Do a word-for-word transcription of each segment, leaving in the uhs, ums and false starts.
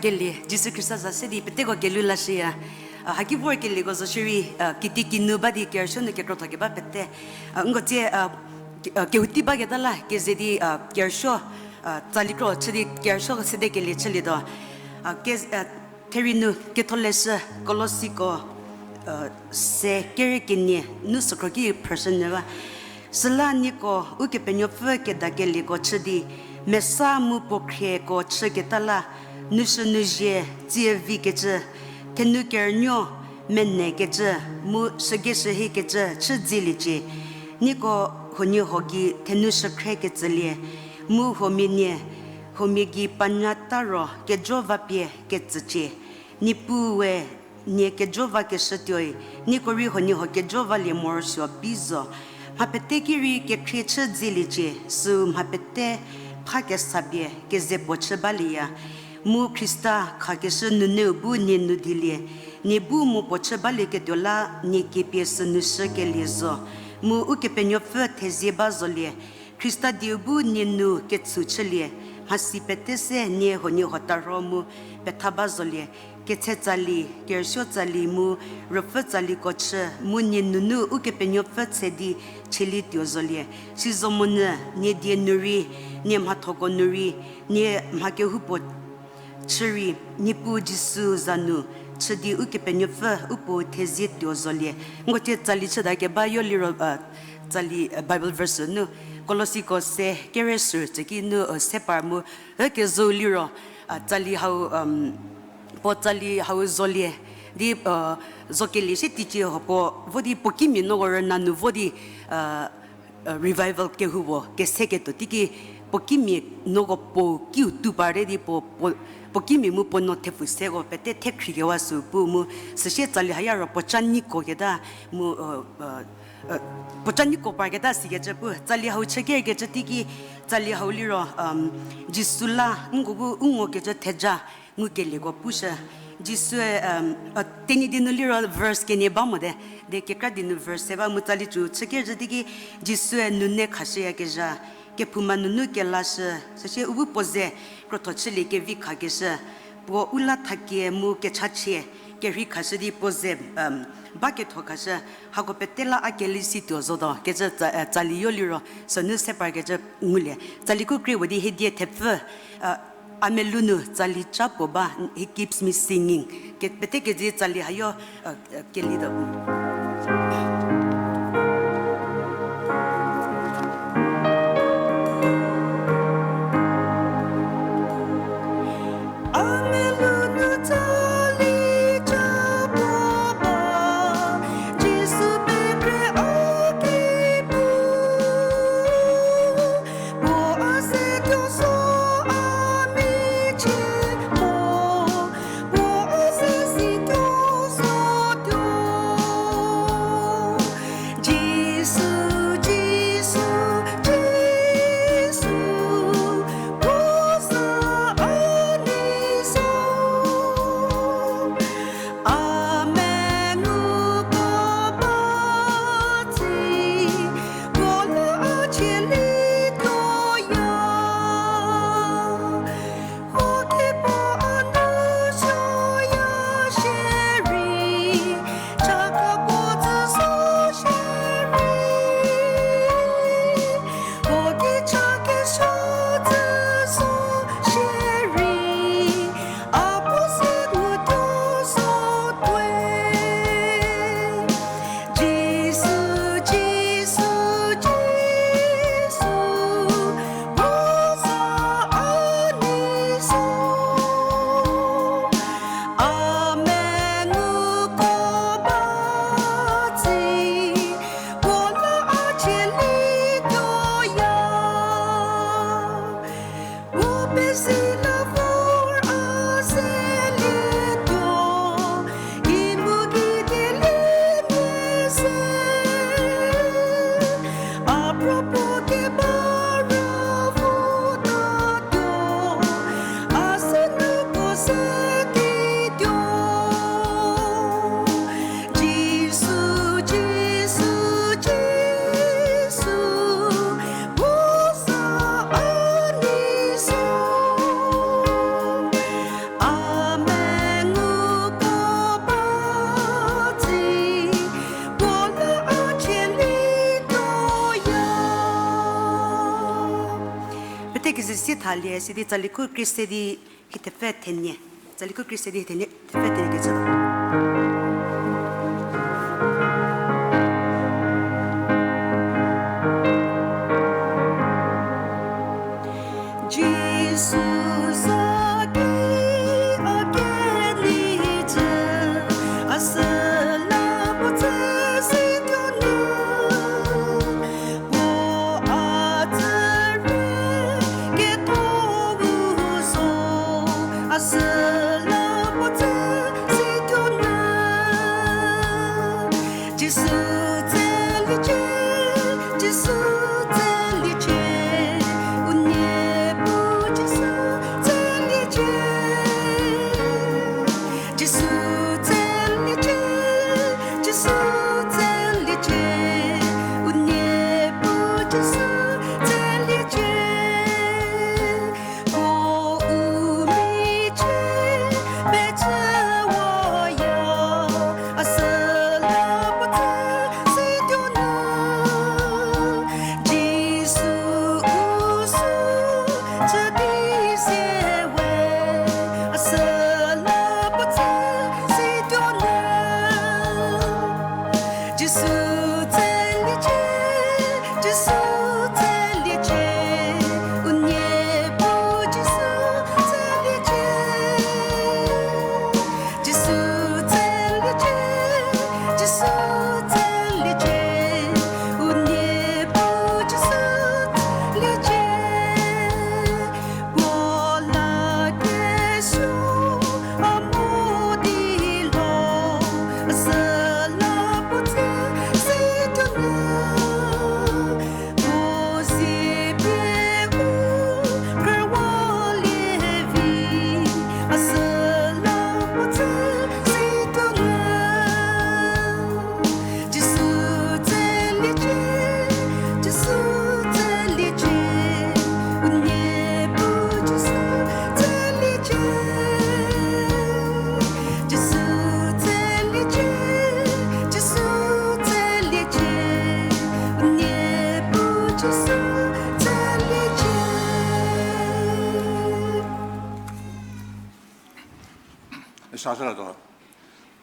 Kelie, Jisu Khrista za se di peteko kelhou lashüya. A, haki vor kelieko zo shierei, a, kiti kinu ba di kerüsuo nu kekrotho keba pete. A, nko tsie, a, ke-, a, kehouti baketa la keze di, a, kerüsuo, a, tsali kro chü di kerüsuo sede kelie chülietuo. A, ke-, a, therie nu ketholeshü Kolosiko, a, se kere kenie nu sükhro ki phrüshünyü ba. Süla nieko Ukepenuopfü kedakelieko chü di, mesa mu puo khrieko chüketa la, nushü nuzie, tsie vikecü, thenu kerünuo, menekecü, mu shügeshühikecü chü dzieliecie. Nieko huoniehuo gei thenu shükhrie ketsülie, mu huomia nie, huomia gei panyata ro kejo va pie ketsücie. Niepuue nie kejo vakeshü tuoi, nieko rei huoniehuo kejo valie morosuo bi zo. Mha pete ki rei kekhrie chü dzieliecie, süu mha pete pha kesa pie keze puo chü balieya. Mu Khrista khakeshü nuneu bu nie nu dilie, nie bu mo puo chü balieketuo la nie kiepie sünu shükelie zo. Mu Ukepenuopfü thezie ba zolie, Khrista dieu bu nie nu ketshu chülie, mhasi pete se nie huoniehuo tarho mu petha ba zolie, ketse tsali, kerüsuo tsali mu rüpfü tsaliko chü, mu nie nunu Ukepenuopfü tse di chielietuo zolie. Sizomonyü nie die nu rei, nie mhathoko nu rei, nie mha kehoupuo chü rei, Niepuu Jisu za nu chü di Ukepenuopfü u Puou thezie tuo zolie. Nko tsie tsali chüta keba yo liro, a, tsali, a, Bible verse nu, Kolosiko se kere sü tsüki nu, a, se par mu, ükezhou liro, a, tsali hau, um, puo tsali hau zolie, di, a, zokelie se teicie ho puo, vo di puo kimia nuoko rüna nu vo di, a, revival kehoupuo keseketuo teiki puo kimia nuoko puo kiu tu parte di puo, puo, puo kimia mu puo nuo thepfu seko pete thekhrikewa sü pu mu, süsie tsali haya ro puo ca niko keta mu, a, puo ca niko parketa sikecü pu, tsali hau chü kerkecü teiki, tsali hau liro, um, Jisu la nko bu u ngokecü theja ngukelieko pushü. Jisue, um, a, Tenyidie nu liro verse kenie ba mote, de kekra die nu verse se ba mu tsali cü chü kerkecü teiki, Jisue nune khashüyakezha, kephouma nunu kelashü, süsie u bu puo ze krotho chülie kevi khakeshü, puo u la thakie mu kechachie, kerhei khashü di puo ze, um, ba ketho khashü, hako pete la a kelisi tuo zotuo kecü tsa-, a, tsali yo liro, sünu se parkecü ngulie. Tsali ku krie we di hiedie thepfü, a, a melou nu tsali ca puo ba, he keeps me singing. Ke, pete kedi tsali hayo, a, a, kelietuo. Si thalie sidi tsali khu Christian di hi thepfü thenie. Tsali khu Christian di hi thenie, thepfü thenie kecü. Jisu za ki a kenei cü, a süla puo tsü si tuo nu. Puo a tsü rei ketho gu zo, a süla puo tsü si tuo nu. Jisu tsüliecie, Jisu tsüliecie, u nie bu Jisu tsüliecie. Jisu tsüliecie, Jisu tsüliecie, u nie bu Jisu tsüliecie. Puo u michie pecüwaya, a süla puo tsü si tuo nu. Jisu u sü chü di sie we, a süla puo tsü si tuo nu. Jisu tsüliecie, Jisu tsüliecie, u nie bu Jisu tsüliecie. Jisu tsüliecie, Jisu tsüliecie, u nie bu Jisu tsüliecie. Puo la kesuo a mo di lo, a süla puo tsü si tuo nu. Puo zie pie u khrüwalie vi, a süla puo tsü si tuo nu. Jisu tsüliecie, Jisu tsüliecie, u nie bu Jisu tsüliecie. Jisu tsüliecie, Jisu tsüliecie, u nie bu Jisu tsüliecie. Isa zhületuo.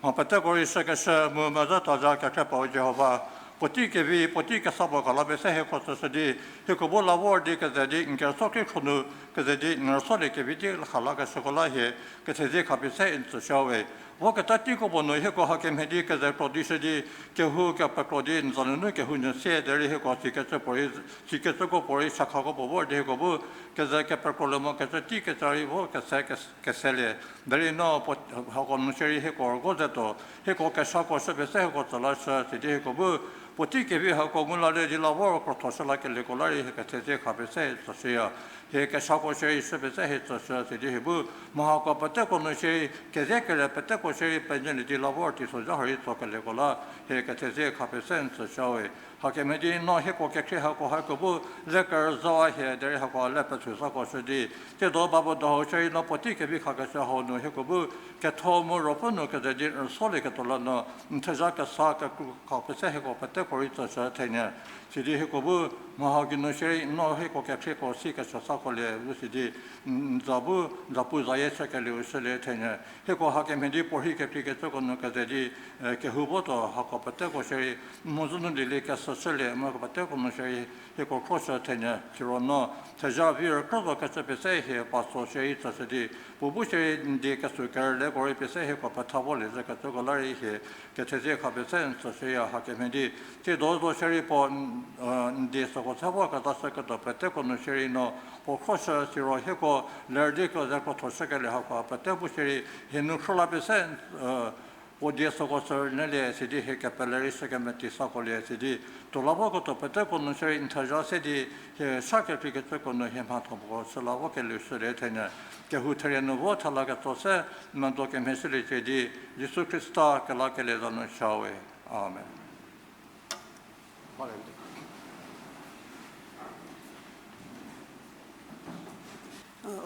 Mha peteko rei shükeshü mu mezhü tazha kekhrie puo Jihova, puotei kevi, puotei kesa puo kala pie se hieko tsüshü di, hieko bu la vor di keze di n kerüsuo kri khro nu, keze di n rüsuolie kevi di khalakeshüko la hie, kethezie khapie se n tsüshü we. Vo keta teiko puo nu hieko hakemhie di keze kro di shü di, kehou kepekro di n za nunu kehou nyü sie derei hieko sikecü puorei, sikecüko puorei shakhako puo vor di hieko bu keze kepekrolie mo kecü tei keca rei vo kese, kes-, keselie. Derei no puo, hako nu shierei hieko rügo zetuo, hieko kesako shü pie se hieko tsü lashü, sidi hieko bu puotei kevi hako ngu lalie di la vor krotho shü lakelieko la rei hie kethezie khapie se tsüshüya. Hie kesako shierei shü pie se hie tsüshü, sidi hie bu mha hako peteko nu shierei, kezie kere peteko shierei penyülie di la vor teisozha ha rei tsokelieko la hie kethezie khapie se n tsüshü we. Hakemhie di no hieko kekhrie hako hako bu le kerüzha hie derei hako le pethuzhako shü di, tsiedo ba bu do hau shierei no puotei kevi khakeshü hau nu hieko bu ketho mu ruopfü nu keze di n rüsuolieketuo la no n thezha kesa kekru khapie se hieko peteko rei tsüshü thenyü. Sidi hieko bu mha hau geinu shierei no hieko kekhrieko si kechü sako lie bu sidi n za bu, n za pu zayie chükelieu shülie thenyü. Hieko hakemhie di puorhi kekreikecüko nu keze di, eh, kehou votuo hako peteko shierei mhodzü nu lielie kesü shülie mu hako peteko nu shierei hieko khroshü thenyü. Siro no thezha vi rükrüzo kecü pie se hie pastor shierei tsüshü di, puo bu shierei n die kesü kerülieko rei pie se hieko petha volie zhükecüko la rei hie kethezie khapie se n tsüshüya. Hakemhie di tsiedo zo shierei puo n, eh, n die süko se vor kezashüketuo peteko nu shierei no puo khroshü, siro hieko ler di keze krotho shükelie hako pete bu shierei hie nu khrüla pie se, eh, puo die süko sü rünyülie sidi hie kepele rei shü kemeti sako lie sidi, tuo la voketuo peteko nu shierei n thezha se di hie sha kekreikecüko nu hie mhatho puoko shü la vokelieu shülie thenyü. Kehou therie nu vo thela ketso se n medo kemhie shüliecie di Jisu Khrista kelakelie za nu cha we. Amen.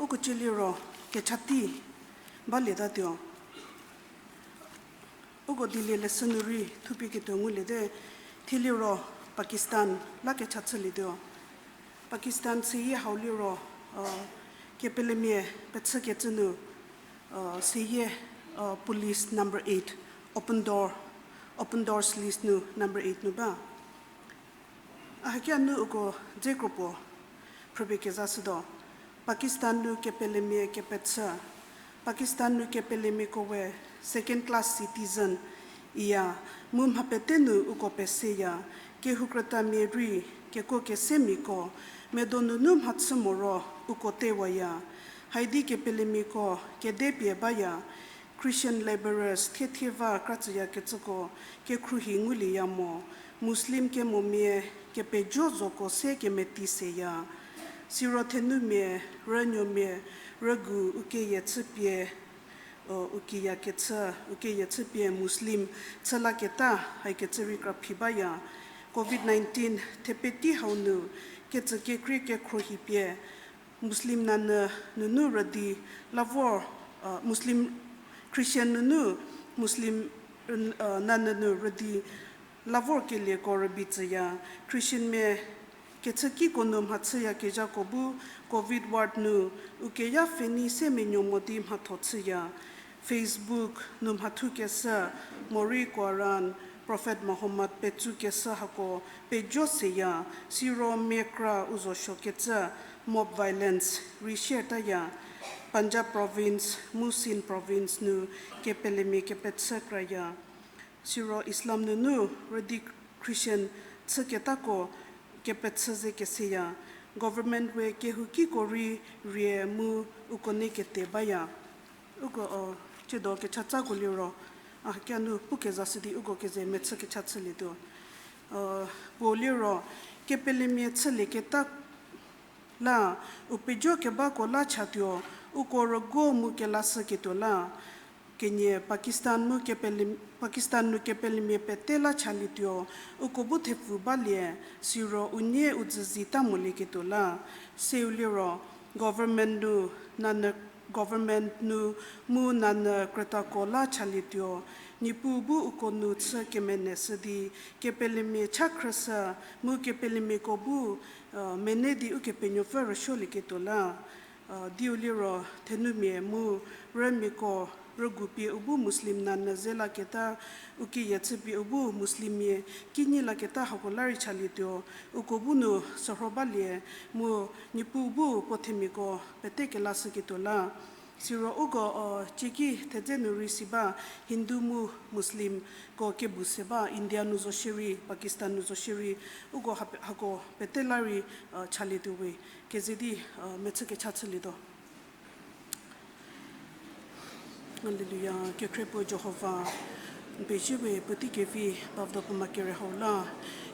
Uko cü liro kecha tei balietatuo. Uko dilie leshü nu rei thupie ketuo nguliete, thie liro Pakistan la kecha chülietuo. Pakistan chüyi hau liro Kepelemia pechükecü nu, seyie, police number eight, open door, open doors list nu number eight nu ba. A hakia nu uko dze kropuo phrüpie kezashütuo. Pakistan nu kepelemia kepechü. Pakistan nu kepelemiako we second class citizen iya, mu mha pete nu uko peseya, kehoukrütamia rei, kekuo kesemiako, medo nunu mhachü moro uko tewaya. Haidi kepelemiako kedepie baya, Christian labourers thiethie va kratsüyakecüko kekhruohi ngulieya mo, Muslim kemomia kepejo zoko se kemeti seya. Siro thenumia, rünuomia, rügu ukeyie chüpie, u kiyakecü, ukeyie chüpie Muslim chülaketa haikecü rei kraphi baya. Covid nineteen thepeti hau nu kecükekrie kekhruohi pie Muslim nanyü nunu rüdi la vor, Muslim, Christian nunu Muslim nanyü nu rüdi la vorkelieko rübei tsüya. Christianmia kechükiko nu mhachüyakezhako bu Covid ward nu ukeya pfhenei se menuo mo di mhatho chüya. Facebook nu mhathukeshü, morei Quran, Prophet Muhammad petsukeshü hako pejo seya, siro miakra u zo suokecü, mob violence rei share taya. Punjab province mu Sindh province nu kepelemia kepechü kraya. Siro Islam nunu rüdi Christian chüketako kepechü ze keseya. Government we kehoukiko rei rie mu uko ne kete baya. Uko, o, tsiedo kechatsa ko liro, a hakia nu pukezashü di uko keze mechü kecha chülietuo. Puo liro, kepelemia chülieketa la, u pejo kebako la chatuo, uko rüguo mu kelashüketuo la. Kenie Pakistan mu kepele-, Pakistan nu kepelemia pete la chalietuo, uko bu thepfu balie, siro unie u dzüzi ta molieketuo la. Seu liro, government nu, nanyü, government nu mu nanyü krütako la chalietuo, Niepuu bu uko nu chü kemeneshü di, kepelemia cha khrüshü, mu kepelemiako bu, mene di Ukepenuopfü rüsuolieketuo la. Diu liro thenumia mu rümiako rügu pie u bu Muslim nanyü ze laketa, u kiyie chüpie u bu Muslimmia kinyi laketa hako la rei chalietuo, uko bu nu sürho balie, mu Niepuu bu puo themiako pete kelashüketuo la. Siro uko, o, cieki thedze nu rei si ba, Hindu mu Muslimko kebu se ba, India nu zo shierei, Pakistan nu zo shierei, uko ha-, hako pete la rei, chalietuo we, keze di, mechü kecha chülietuo. Haleluya, kekhrie puo Jihova, n pezie we puotei kevi bavdo puo ma kere hau la.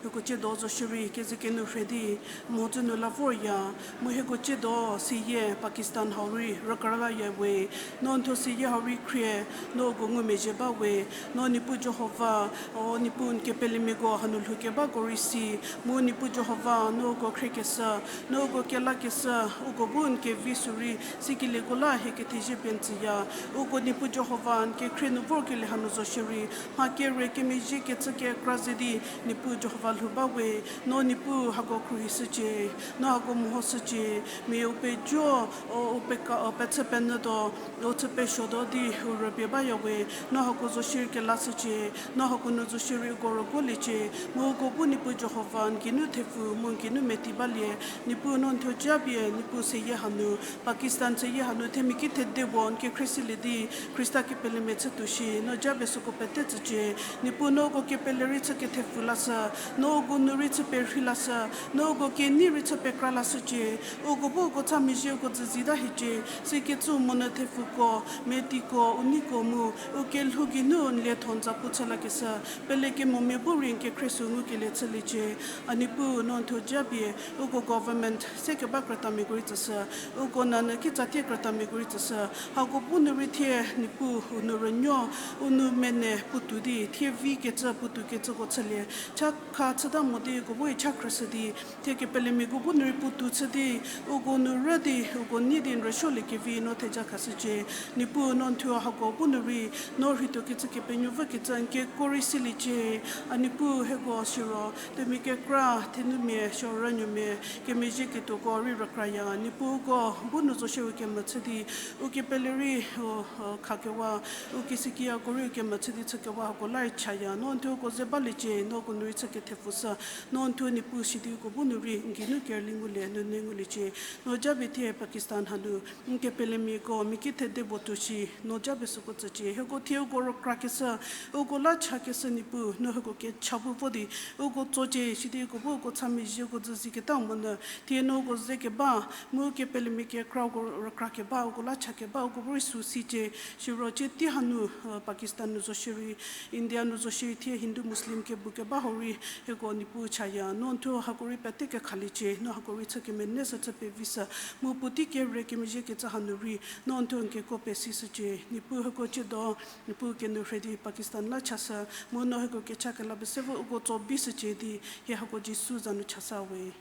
Hieko tsiedo zo shierei kezekenu rhei di, mhodzü nu la vorya, mu hieko tsiedo seyie Pakistan hau rei rükralaya we, no n thuo seyie hau rei khrie, no uko ngumezhie ba we, no Niepuu Jihova, o Niepuu n kepelemiako hanu lhoukebako rei si, mu Niepuu Jihova, no uko khriekeshü, no uko kelakeshü, uko bu n kevi sü rei sikelieko la hie kethezie pie n tsüya. Uko Niepuu Jihova n kekhrie nu vorkelie hanu zo shierei, mha kere kemezhie kecü kekra ze di Niepuu Jihova lhou ba we, no Niepuu hako khruohishücie, no hako mehoshücie, mia u pejo, o, u peka, o, pechü penyütuo, u chü pesuotuo di u rüpie baya we, no hako zo shierei kelashücie, no hako nu zo shierei uko rüguoliecie, mu uko bu Niepuu Jihova n geinu thepfu mu n geinu meti balie, Niepuu no n thuo japie, Niepuu seyie hanu, Pakistan seyie hanu themia ki thede puo n kekhrie silie di, Khrista kepelemia chütuo shi, no japie süko pete tsücie, Niepuu no uko kepele rei chü kethepfu lashü, no uko nu rei chü perhei lashü, no uko kenei rei chü pekra lashücie, uko bu uko tsa mezhie uko dzüzita hiecie, sikecü monyü thepfuko, metiko, u neiko mu, u kelhou geinu n lietho n zapu chü lakeshü, pele kemomia bu rei n kekhrie sü ngukelie chüliecie, a Niepuu no n thuo japie, uko government se keba krütamiako rei tsüshü, uko nanyü kitsatie krütamiako rei tsüshü, hako bu nu rei thie Niepuu u nou rünuo, u nou mene puotou di, thie vi kecü puotou kecüko chülie, cha kha chüta mo di, uko bu-e cha khrüshü di, thie kepelemiako bu nu rei puotou chü di, uko nu rü di, uko nei di n rüsuoliekevi no theja khashücie. Niepuu no n thuo hako bu nu rei, no rheituo kecü Kepenuopfü kecü n keko rei siliecie. A Niepuu hieko siro, themia kekra, thenumia, siro rünuomia, kemezhie ketuoko rei rükraya. Niepuu uko bu nu zo shie u kemechü di, u kepele rei, u, u khakewa, u kesikiako rei u kemechü di chükewa hako la rei chaya. No n thuo uko ze baliecie, no uko nu rei chü kethepfüshü. No n thuo Niepuu sidi uko bu nu rei n geinu kerüli ngulie, n nei nguliecie. No japie thie Pakistan hanu, n kepelemiako, mia ki thede puo tuo shi, no japie süko tsücie. Hieko thie uko rükrakeshü, uko la chakeshü Niepuu, no hieko kecha bu vo di, uko tsocie, sidi uko bu uko cha mezhieko dzü ziketa monyü, thie no uko ze keba, mu kepelemia kekra uko rükrakeba, uko la chakeba, uko bu rei sü sicie, siro cie tei hanu, Pakistan nu zo shierei, India nu zo shierei thie Hindu Muslim kebu keba hau rei, hieko Niepuu chaya, no n thuo hako rei pete kekhaliecie, no hako rei chü kemenei sü chü pevi sü, mu puotei kere kemezhie kecü hanu rei, no n thuo n keko pesishücie, Niepuu hieko tsiedo, Niepuu kenu rhei di Pakistan la chashü, mu no hieko kecha kela pese vo uko tso bishücie di, hie hako Jisu za nu chashü we.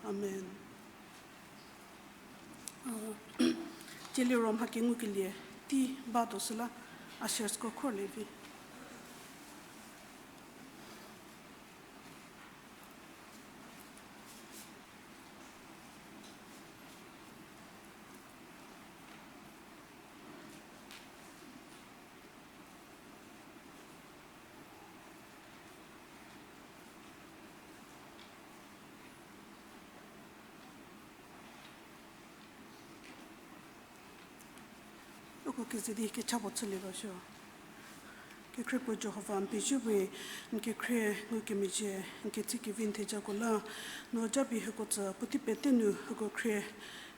Amen. Tsie liro mha kengukelie tei ba tuo süla, ushersko khorlie vi. Uko keze di kecha puo chülie ba sho. Kekhrie puo Jihova, n pezie we, n kekhrie ngukemezhie, n ketsie kevi n thejako la, no japie hieko tsü puotei pete nu hieko khrie,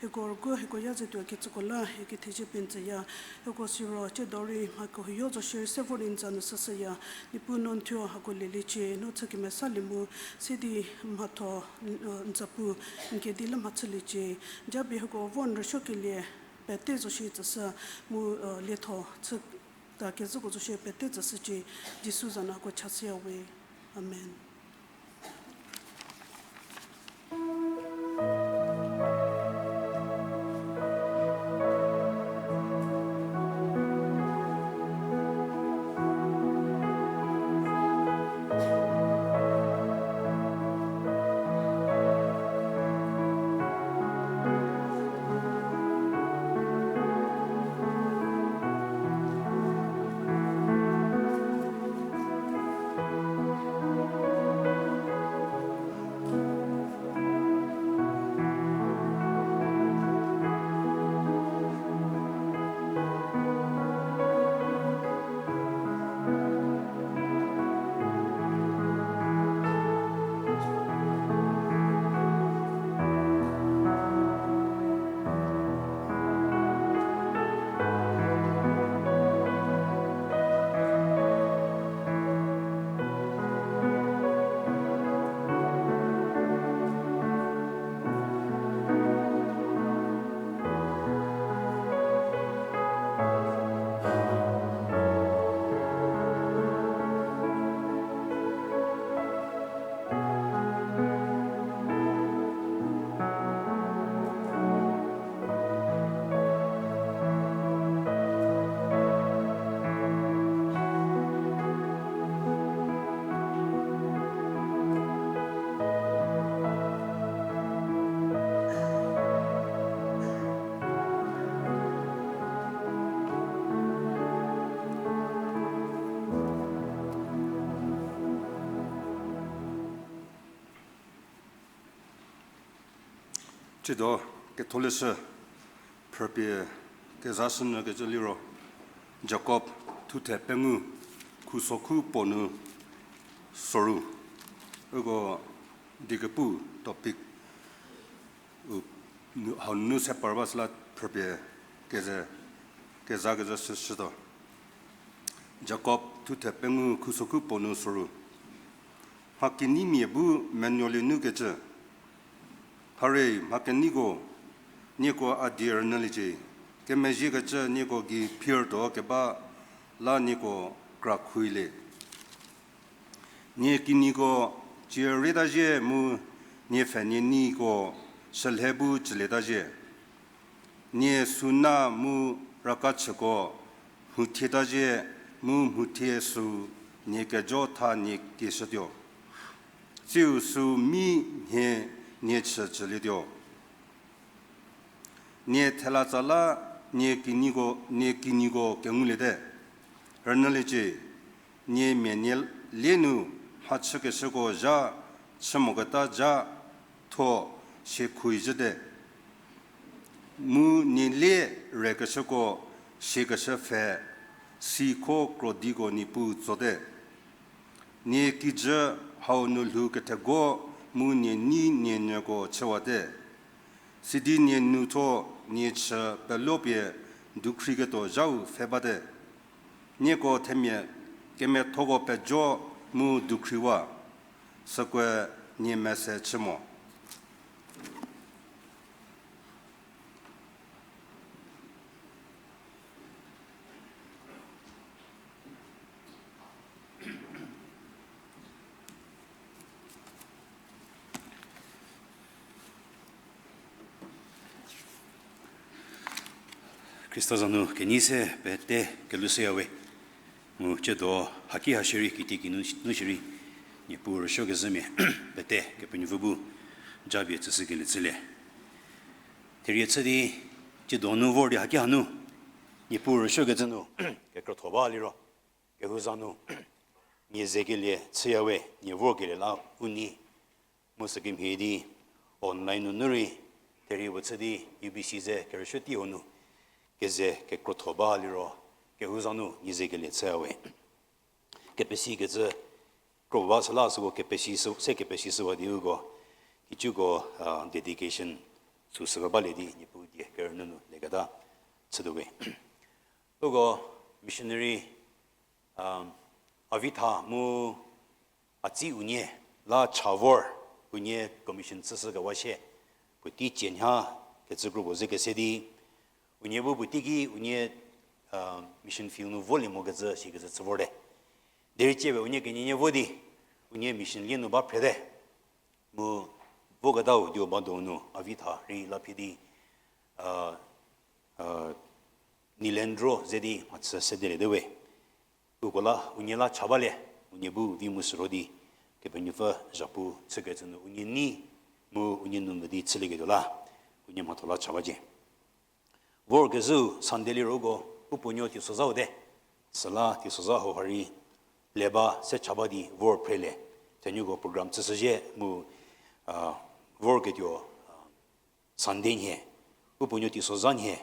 hieko rügu hieko ya ze tuo kecüko la hie kethezie pie n tsüya. Hieko siro tsiedo rei mha kehouyo zo shierei se vor di n za nu süshüya. Niepuu no n thuo hako lieliecie, no chü kemesalie mu, sidi mhatho, n zapu n kedi la mha chüliecie. Japie hieko vor n rüsuokelie pete zo shie tsüshü mu, lietho chü ta kezhüko zo shie pete tsüshücie, Jisu za nu hako chashüya we. Amen. Tsiedo ketholeshü phrüpie kezashünyü kecü liro, Jakob thuthe pengou khusokhu puo nu soru. Uko diekepu topic u, nu, hau nu se par ba süla phrüpie keze, keza keza shüshütuo. Jakob thuthe pengou khusokhu puo nu soru. Mha keneimia bu menuolie nu kecü. Hare mha keneiko, nieko a die rünyüliecie. Kemezhiekecü nieko gei phirtuo keba la nieko kra khuilie. Nie kinyiko cie rietazhie mu nie pfhe nie neiko shülhe bu cülietazhie. Nie suna mu rakachüko mhuthietazhie mu mhuthie sü nie kejo tha nie kieshütuo. Tsiu sü mi nhie nie chü cülietuo. Nie thela tsa la nie kinyiko, nie kinyiko kenguliete. Rünyüliecie, nie mia nie lie nu mhachükeshüko zha chü moketa zha thuo siekhuizhüte. Mu nie lie rekeshüko siekeshü pfhe, sikho krodiko Niepuu tsote. Nie kijü hau nu lhou kethego mu nie nei nie nyüko chüwate. Sidi nie nu thuo nie chü pelopie dukhriketuo zhau pfhe bate. Nieko themia kemethoko pejo mu dukhriwa, süko nie mese chü mo. Khrista za nu kenei se pete kelushüyawe. Mu ciedo haki ha shierei kitiekinu nu shierei Niepuu rüsuokezhümia pete Kepenuopfü bu japie tsüshükelie chülie. Therie chü di ciedo nu vor di haki hanu Niepuu rüsuokecü nu kekrotho ba liro kehou za nu nie zekelie chüyawe, nie vorkelie la u nei. Mu sükemhie di online nunu rei therie puo chü di U B C ze kerüsuo tei hanu keze kekrotho ba liro kehou za nu nie zekelie chüyawe. Kepesikecü kro ba süla süko kepesi sü, se kepesishüwa di uko kicüko dedication süsü balie di Niepuu die kerünyü nu leketa chütuowe. Uko missionary Avitha mu Atsi unie la cha vor, unie commission chüshükewa shie, puotei cie nha kecü kro puo ze kese di, unie bu puoteiki unie mission field nu volie mokecü sikecü chü vorte. Derei tsiewe unie kenienie vo di, unie mission lie nu ba phrete. Mu voketau dio ba donu Avitha rei la phi di, Nilendro ze di mhachü sedeliete we. Uko la unie la cha balie, unie bu vi mu süro di Kepenuopfü zhapu chükecü nu unie nei mu unie nu mvü di chülieketuo la unie mhatho la cha bacie. Vorkezhüu Sunday liro uko u puonuo teisozhau te, süla teisozha hau ha rei le ba se cha ba di vor phrelie, thenuko program chüshüzhie mu vorketuo Sunday nhie, u puonuo teisozha nhie,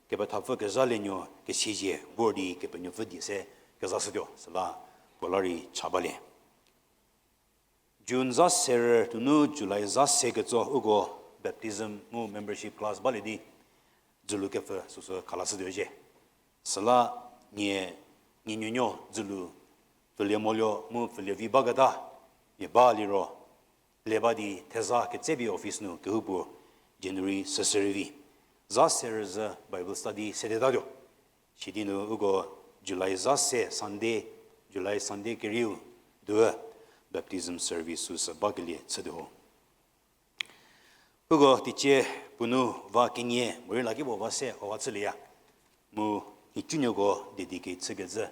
kepethapfü kezha lenuo kesiezie vor di Kepenuopfü die se kezashütuo süla puo la rei cha balie. June za serü nunu July za se ketso uko baptism mu membership class balie di dzülu kepfü süsü khalashütuo zhie. Süla nie, nie nuonuo dzülu pfülie moluo mu pfülie vi baketa mia ba liro le ba di theza ketsepie office nu kehoupuo January süsü rei vi za serü zü Bible study sedetatuo. Sidi nu uko July za se Sunday, July Sunday kerieu duü baptism service süsü bakelie chütuo ho. Uko teicie puo nu va kenie morei lakipuo va se hauha chülieya. Mu nhicunuoko dedicate chükecü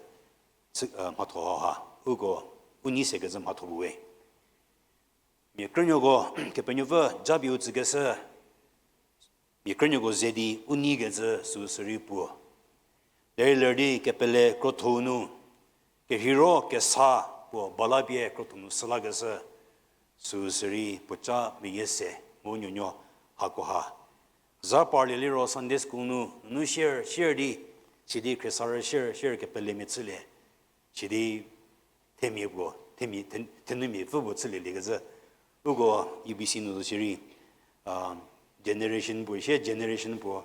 mhatho hauha uko u nei sekecü mhatho puwe. Mia krünuoko Kepenuopfü japie u tsükeshü, mia krünuoko ze di u neikecü süsü rei puo. Derei ler di kepele krotho nu, kerheiro kesa puo balapie krotho nu sülakeshü, süsü rei puoca meyie se mu nuonuo hakoha. Za parlie liro Sunday school nu, nunu share, share di, sidi khriesarü share, share kepelemia chülie. Sidi themia puo, themia, thenumia pfü puo chülieliekecü. Uko U B C nu zo shierei, generation puo shie, generation puo,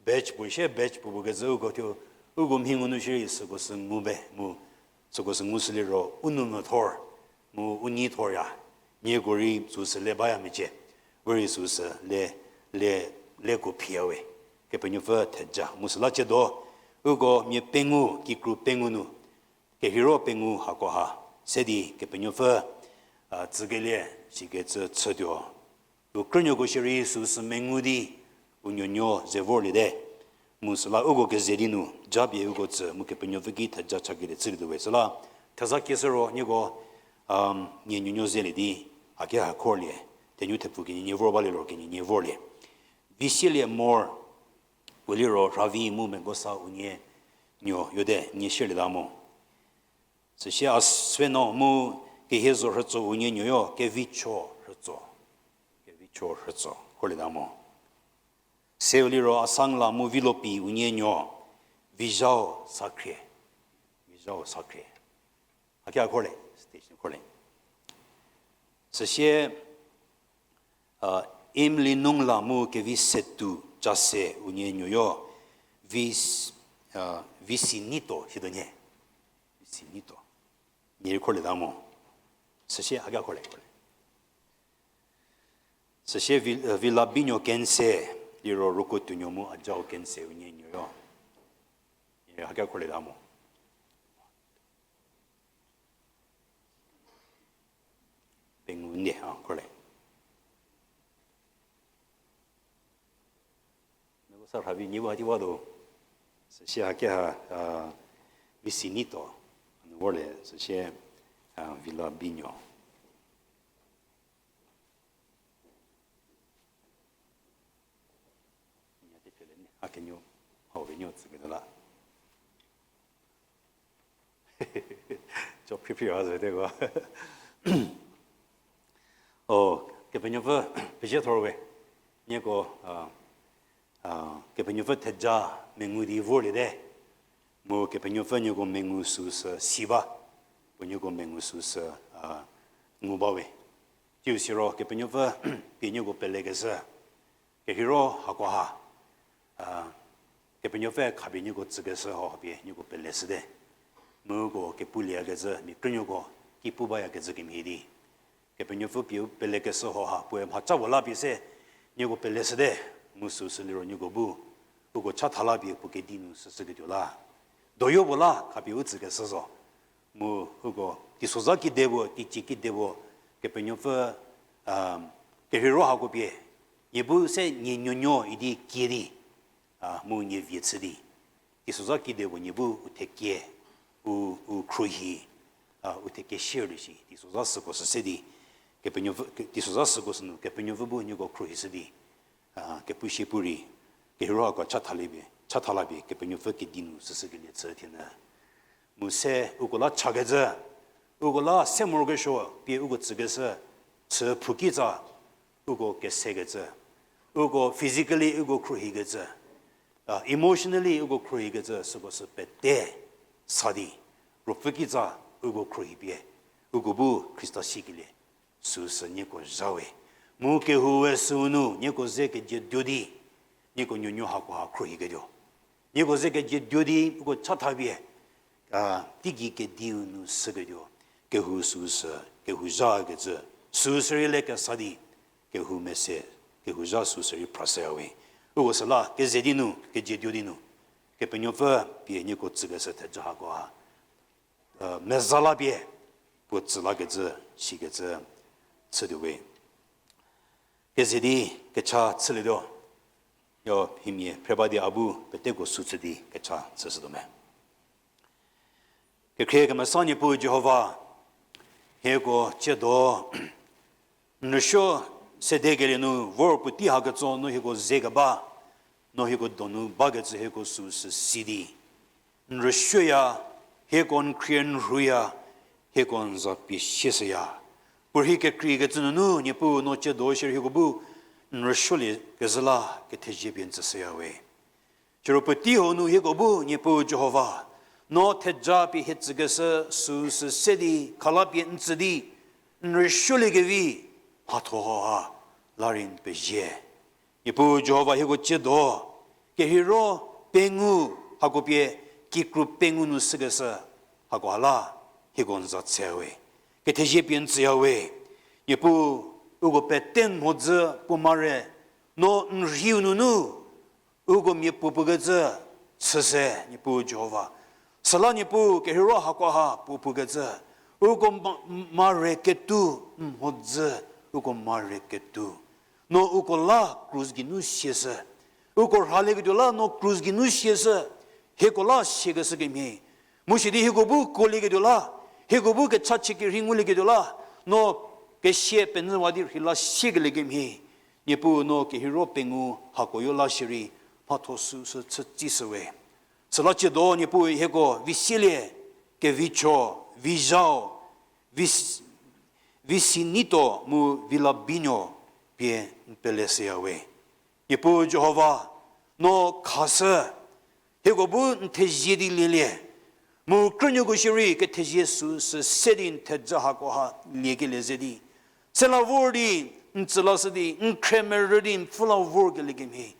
batch puo shie, batch puo puo kecü uko thuo, uko mhi ngu nu shierei süko sü ngu be mu, süko sü ngushüliro u nou mvü thor, mu u nei thorya, nieko rei süsü le baya mecie, u rei süsü le, le, leko phiya we. Kepenuopfü theja mu süla ciedo, uko mia pengou, kikru pengou nu, kerheiro pengou hakoha, se di Kepenuopfü a, tsükelie, sikecü chütuo. U krünuoko shierei süsü mengu di, u nuonuo ze vorliete. Mu süla uko keze di nu, japie uko tsü, mu Kepenuopfü ki theja chakelie chülietuo we. Süla, theza kieshü ro, nieko, um, nie nuonuo zelie di, haki ha khorlie, thenu thepfu kenie nie vor balie lor kenie nie vorlie. Visielie mor, puo liro Ravi mu Mengosa unie nuo yote nie shierlieta mo. Süsie Asweno mu Kehiezo Rhütso unie nuoyo Kevicho Rhütso. Kevicho Rhütso, khorlieta mo. Seu liro Asangla mu Vilopi unie nuo, Vizhau Sakhrie. Vizhau Sakhrie. Haki a khorlie, station khorlie. Süsie, a, Imlinungla mu Kevisetu Chase unie nuoyo, Vis-, a, Visinito, situo nie. Visinito. Nie rei khorlieta mo. Süsie, haki a khorlie, khorlie. Süsie Vi-, a, Vilabinuo Kense, liro Rukotuonuo mu Ajau Kense unie nuoyo. Nie rei haki a khorlieta mo. Pengou ndie, a, khorlie. Mengosa Ravi nie bu hatiwatuo. Süsie haki ha, a, Visinito, nu vorlie, süsie, a, Vilabinuo. Nya tepele ne, a kenuo, hau kenuo tsüketuo la. Cho phriphri ha züteko. O, Kepenuopfü, pezie thor we. Nieko, a, a, Kepenuopfü theja mengu di vorliete. Mu Kepenuopfü nieko mengu süsü si ba. Puo nieko mengu süsü, a, ngu ba we. Tsiu siro Kepenuopfü pie nieko pelekeshü. Kerheiro hakoha, a, Kepenuopfü khapie nieko tsükeshü hau pie nieko peleshüte. Mu uko kepulieyakezhü, mia krünuoko ki pu bayakezhü kemhie di. Kepenuopfü pie u pelekeshü hau ha, puoe mhacha puo la pie se, nieko peleshüte, mu süsü liro nieko bu, uko chatha la pie puo kedi nu süsüketuo la. Doyo puo la, khapie u tsükeshü zo. Mu uko, teisozha kide puo, teicie kide puo, Kepenuopfü, a, kerheiro hako pie, nie bu se nie nuonuo idi kie di, a, mu nie vie chü di. Teisozha kide puo nie bu u thekie, u, u khruohi, a, u thekie share di shi, teisozha süko sü se di, Kepenuopfü, ke-, teisozha süko sünu, Kepenuopfü bu nieko khruohishü di, a, kepu shie pu rei, kerheiro hako chatha la pie, chatha la pie, Kepenuopfü kedi nu süsükelie chü thienyü. Mu se uko la chakecü, uko la se morokesuo pie uko tsükeshü, chü phukitsa uko kesekecü, uko physically uko khruohikecü, a, emotionally uko khruohikecü, süko sü pete sa di, ruopfü kitsa uko khruohi pie, uko bu Khrista sikelie, süsü nieko zha we. Mu kehou we süu nu nieko ze kejietuo di, nieko nuonuo hakoha khruohiketuo. Nieko ze kejietuo di uko chatha pie, a, teigei kediu nu süketuo. Kehou süsü, kehou zhakecü, süsü rei le kesa di, kehou mese, kehou zha süsü rei phrashüya we. Uko süla, keze di nu, kejietuo di nu, Kepenuopfü pie nieko tsükeshü theja hakoha, a, meza la pie, puo tsü lakecü, sikecü, chütuo we. Keze di kecha chülietuo. Yo, himia phre ba di a bu peteko sü chü di kecha chüshütuo me. Kekhrie kemesa Niepuu Jihova, hieko tsiedo, n rüsuo sedekelie nu vor puotei haketso no hieko ze keba, no hieko donu bakecü hieko süsü si di n rüsuoya, hieko n khrie n rhuya, hieko n za pie sieshüya. Puorhi kekreikecü nunu Niepuu no tsiedo shierei hieko bu n rüsuolie kezhü la kethezie pie n tsüshüya we. Siro puotei hau nu hieko bu Niepuu Jihova, no theja pie hie tsükeshü süsü se di khala pie n tsü di, n rüsuoliekevi mhatho hauha la rei n pezie. Niepuu Jihova hieko tsiedo, kerheiro pengou hako pie kikru pengou nu sükeshü hakoha la hieko n za tsüya we. Kethezie pie n tsüya we. Niepuu uko pete mhodzü puo mare, no n rhiu nunu uko mia puo pukecü chüse, Niepuu Jihova. Süla Niepuu kerheiro hakoha puo pukecü, Uko ma, mare ketuo, mhodzü, uko mare ketuo. No uko la krus geinu siashü. Uko rhalieketuo la no krus geinu siashü. Hieko la siakeshü kemhie. Mu sidi hieko bu kuolieketuo la, hieko bu kechachie kerhei ngulieketuo la, no kesia penyüwa di rhei la siekelie kemhie. Niepuu no kerheiro pengou hako yo la shierei, mhatho süsü chütsishüwe. Süla ciedo Niepuu hieko vi sielie, kevi cho, vi zhau, vi s-, vi si nito mu vi la binuo pie n pele shüyawe. Niepuu Jihova, no khashü, hieko bu n thezie di lielie. Mu krünuoko shierei kethezie süsü se di n theja hakoha liekelie ze di, se la vor di, n tsü lashü di, n khremerü di n pfü la vorkelie kemhie.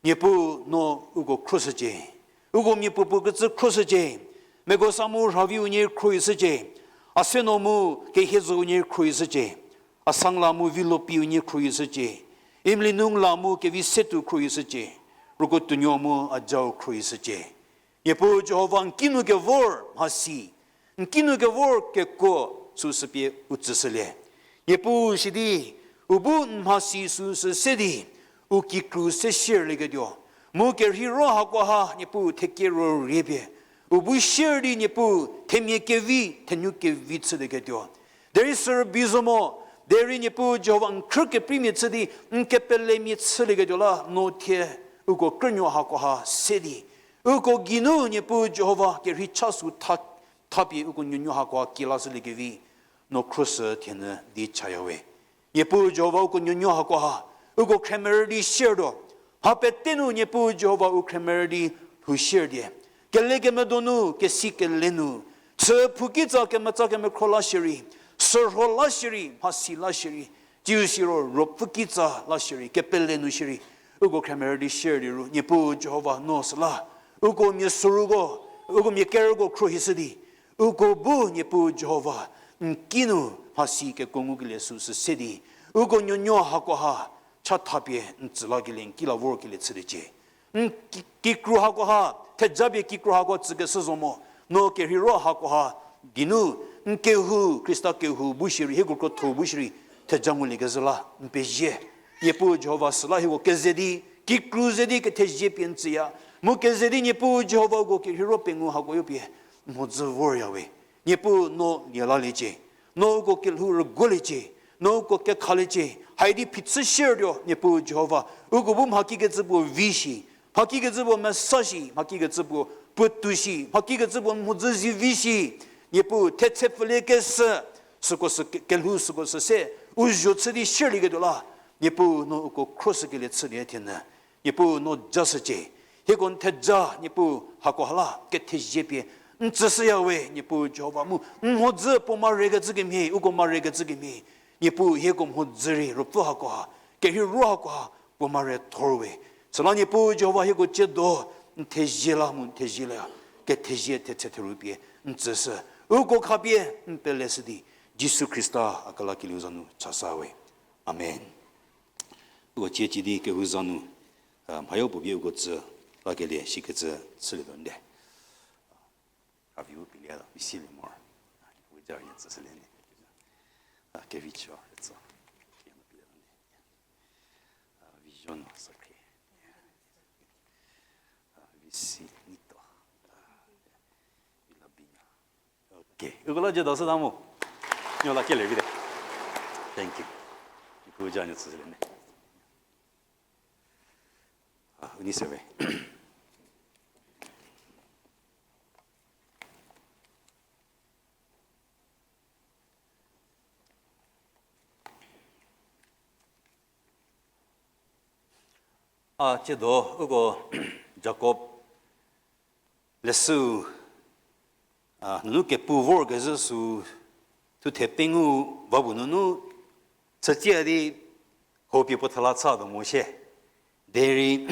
Niepuu no uko khroshücie. Uko miapuopuo kecü khroshücie. Meko sa mu rhavi unie khrohishücie. Aseno mu kehie zo unie khrohishücie. Asang la mu vilo pi unie khrohishücie. Imlinung la mu kevi setuo khrohishücie. Ruko tuonuo mu a jau khrohishücie. Niepuu Jihova n kinu kevor mhasi, n kinu kevor kekuo süsü pie u tsüshülie. Niepuu sidi, u bu n mhasi süsü se di, u kikru se shierlieketuo. Mu kerheiro hakoha Niepuu thekie ro rie pie, u bu shier di Niepuu themia kevi, thenu kevi chülieketuo. Derei sürübei zo mo, derei Niepuu Jihova n khrü keprimia chü di, n kepelemia chülieketuo la no thie uko krünuo hakoha se di, uko geinu Niepuu Jihova kerhei cha sü tha, thapie uko nuonuo hakoha kielashüliekevi, no khroshü thienyü di chayawe. Niepuu Jihova uko nuonuo hakoha, uko khremerü di shiertuo. Mha pete nu Niepuu Jihova u khremerü di lhou shier die. Kele kemedo nu, kesi kele nu, chü phou kitsa kemetsa kemekhro la shierei, sürho la shierei, mhasi la shierei, tsiu siro ruopfü kitsa la shierei, kepele nu shierei, uko khremerü di shier di ru, Niepuu Jihova no süla, uko mia soruko, uko mia kerüko khrohishü di, uko bu Niepuu Jihova n kinu mhasi kekuo ngukelie süsü se di, uko nuonuo hakoha chathapie n tsü lakelie n ki la vorkelie chüliecie. N ki, kikru hakoha, thejapie kikru hako tsükeshü zo mo, no kerheiro hakoha, geinu, n kehou, Khrista kehou bu shierei, hieko krotho bu shierei, theja nguliekezhü la n pezie. Niepuu Jihova süla hieko keze di, kikru ze di kethezie pie n tsüya. Mu keze di Niepuu Jihova uko kerheiro pengou hako yo pie, mhodzü voryawe. Niepuu no lie laliecie. No uko kelhou rüguoliecie. No uko kekhaliecie. Haidi phichü shiertuo, Niepuu Jihova. Uko bu mhakikecü puo vi shi. Mhakikecü puo mesa shi. Mhakikecü puo puotou shi. Mhakikecü puo mhodzü zivi shi. Niepuu thechepfülie kesü. Süko sü ke-, kelhou süko sü se. U zho chü di shierlieketuo la. Niepuu no uko khroshükelie chülie thienyü. Niepuu no jashücie. Hieko n theja, Niepuu hakoha la kethezie pie n tsüshüyawe, Niepuu Jihova mu n mhodzü puo marekecü kemhie, uko marekecü kemhie. Niepuu hieko mhodzü rei ruopfü hakoha, kerheiro hakoha, puo mare thorwe. Süla Niepuu Jihova hieko tsiedo n thezie la mu n thezie la, kethezie thetse theru pie n tsüshü. Uko khapie n peleshü di, Jisu Khrista a kelakelieu za nu chasawe. Amen. Uko cie cie di kehou za nu, mhayo puo bie uko tsü lakelie shikecü chülietuo nde. Aviu pilie da, isilie mor. Uja ye tsüshülie ne. Kevicho, tsü. Vision, sakre. Visi, nito. Vila binya. Okay, uko la jüda sü ta mo. Nyo la kelie vite. Thank you. Uko ja nyo tsüshülie ne. A, u nei se we. A, tsiedo uko Jakob leshüu, a, nunu kepu vorkezhü sü thuthe pengou va bu nunu chütsia di hopie puo thela cha tuo mo shie. Derei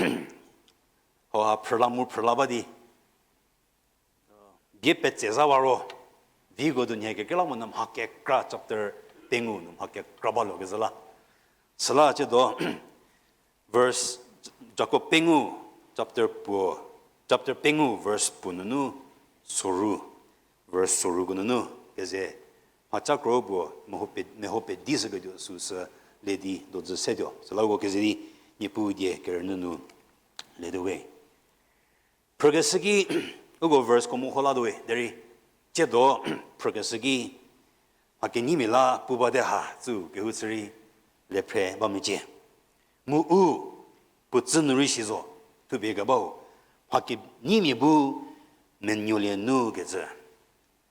hau ha phrüla mu phrüla ba di bie petse za wa ro, viko du nhie kekreilamonyü mha kekra chapter pengou nu mha kekra baluo kezhü la. Süla tsiedo verse, Jakob pengou chapter puo, chapter pengou verse puo nunu soru, verse soruko nunu keze mhaca kro puo meho pe, meho pedi shüketuo süu sü le di dozü setuo. Süla uko keze di Niepuu die kerünyü nu letuo we. Phrükeshü ki, uko verse ko meho latuo we, derei, tsiedo, phrükeshü ki, mha kenyimia la pu bate ha, tsü kehou chü rei, le phre ba mecie. Mu u, puo tsü nu rei si zo, thupie kebau, mha kenyimia bu, menuolie nu kecü.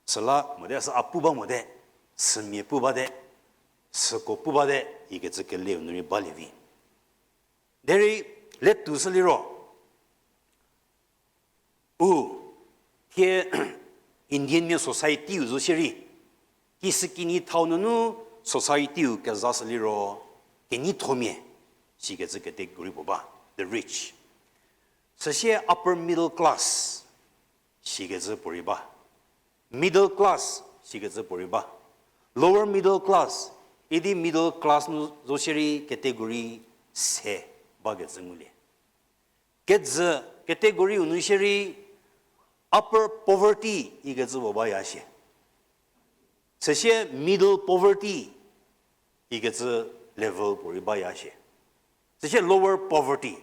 Süla mote, sü a pu ba mote, sümia pu bate, süko pu bate, ikecü keleu nu rei balie vi. Derei, letuo shü liro, u, thie Indian mia society-u zo shierei, kisükinyi thau nunu society-u kezashü liro, kenyithomia, sikecü category puo ba, the rich. Süsie upper middle class, sikecü puorei ba. Middle class, sikecü puorei ba. Lower middle class, idi middle class nu zo shierei category se bakecü ngulie. Kejü category-u nu shierei upper poverty ikecü puo baya shie. Süsie middle poverty ikecü level puorei baya shie. Süsie lower poverty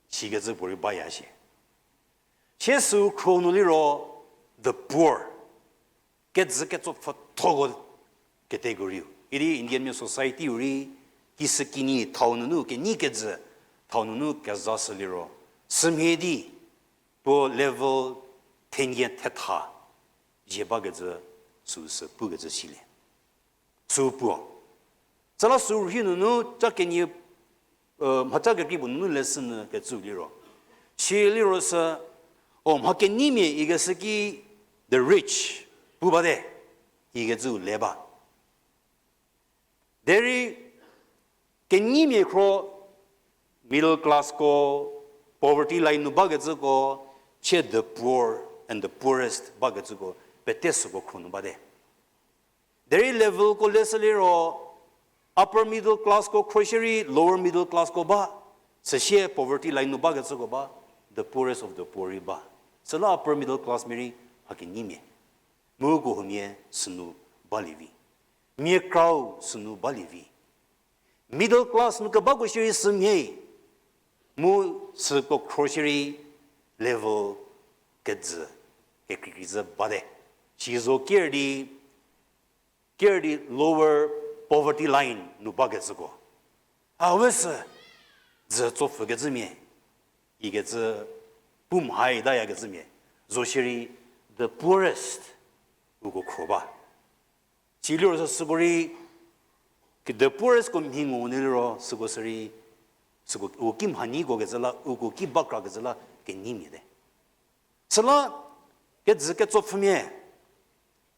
sikecü puorei baya shie. Sie süu khro nu liro the poor. Kejü ketsopfüthoko category-u. Idi Indian mia society-u rei, kisükinyi thau nunu, kenyi kejü thau nunu kezashü liro, sümhie di, puo level thenie thetha, zie bakecü, süu sü pukecü silie. Süu puo. Süla süu rhi nunu, ca kenie mhaca kekrei puo nunu lesson nu kecü liro. Si liro sü, o mha kenyimia ikeshü ki the rich, pu bate, ikecü le ba. Derei kenyimia khro middle class ko, poverty line nu bakecüko, chie the poor and the poorest bakecüko, pete süko khro nu bate. Derei level ko leshü liro, upper middle class ko khro shierei, lower middle class ko ba, süsie poverty line nu bakecüko ba, the poorest of the poor rei ba. Süla upper middle class mia rei mha kenyimia. Mu ko huomia sünu balie vi. Mia krau sünu balie vi. Middle class nu kebako shierei sümhie. Mu süko khro shierei level kejü, kekreikrei zü bate. Sizo ker di, ker di lower poverty line nu bakecüko, a we sü dzü tsopfükecümia, ikecü pu mhai tayakecümia, zo shierei the poorest uko khro ba. Siliro sü süko rei, the poorest ko mhi ngu nu liro süko sü rei, süko uko ki mhanyiko kecü la, uko ki bakrakecü la kenyimia te. Süla kejü ketsopfümia,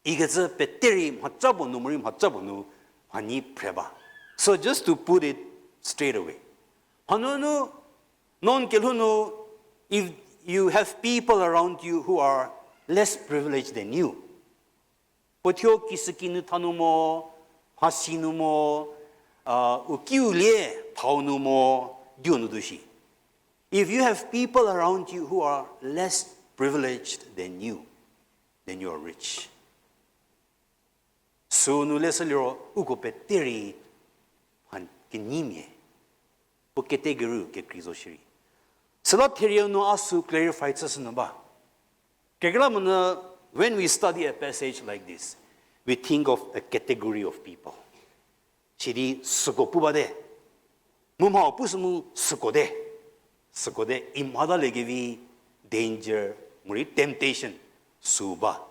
ikecü pete rei mhaca puo nu morei mhaca puo nu mhanyi phre ba. So just to put it straight away, hanunu, non kelhou nu, if you have people around you who are less privileged than you, puo thuo kisüki nu tha nu mo, mhasi nu mo, u kiu lie thau nu mo, diu nu du shi. If you have people around you who are less privileged than you, then you are rich. Sünu leshü liro uko pete rei mha kenyimia, puo category kekrei zo shierei. Süla therieu nu a sü clarify chüshü nu ba. Kekreilamonyü, when we study a passage like this, we think of a category of people. Sidi süko pu bate. Mu mha pushü mu süko te. Süko te, i mhatalie kevi danger, morei temptation, sü ba.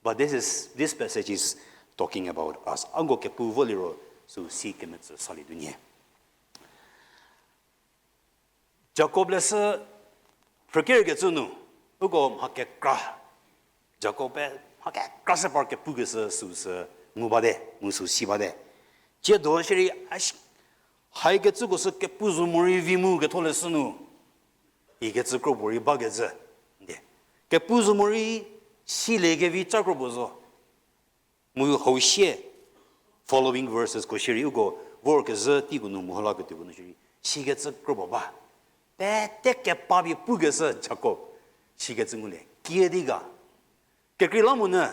But this is, this passage is talking about us. Ako kepu vo liro sü si kemetsü salie tuonie. Jakob leshü phrükerkecü nu, uko mha kekra, Jakob-e mha kekra se par kepukeshü süu sü ngu bate, mu sü si bate. Tsiedo shierei, haikecüko sü kepu zo morei vi mu ketholeshü nu, ikecü kropuo rei bakecü, de. Kepu zo morei silie kevi ca kropuo zo. Mu hau sie, following verses ko shierei uko vorkezhü teiko nu meho laketuoko nu shierei, sikecü kropuo ba. Pete kepapie pukeshü Jakob, sikecü ngulie, kiüdi ga. Kekreilamonyü,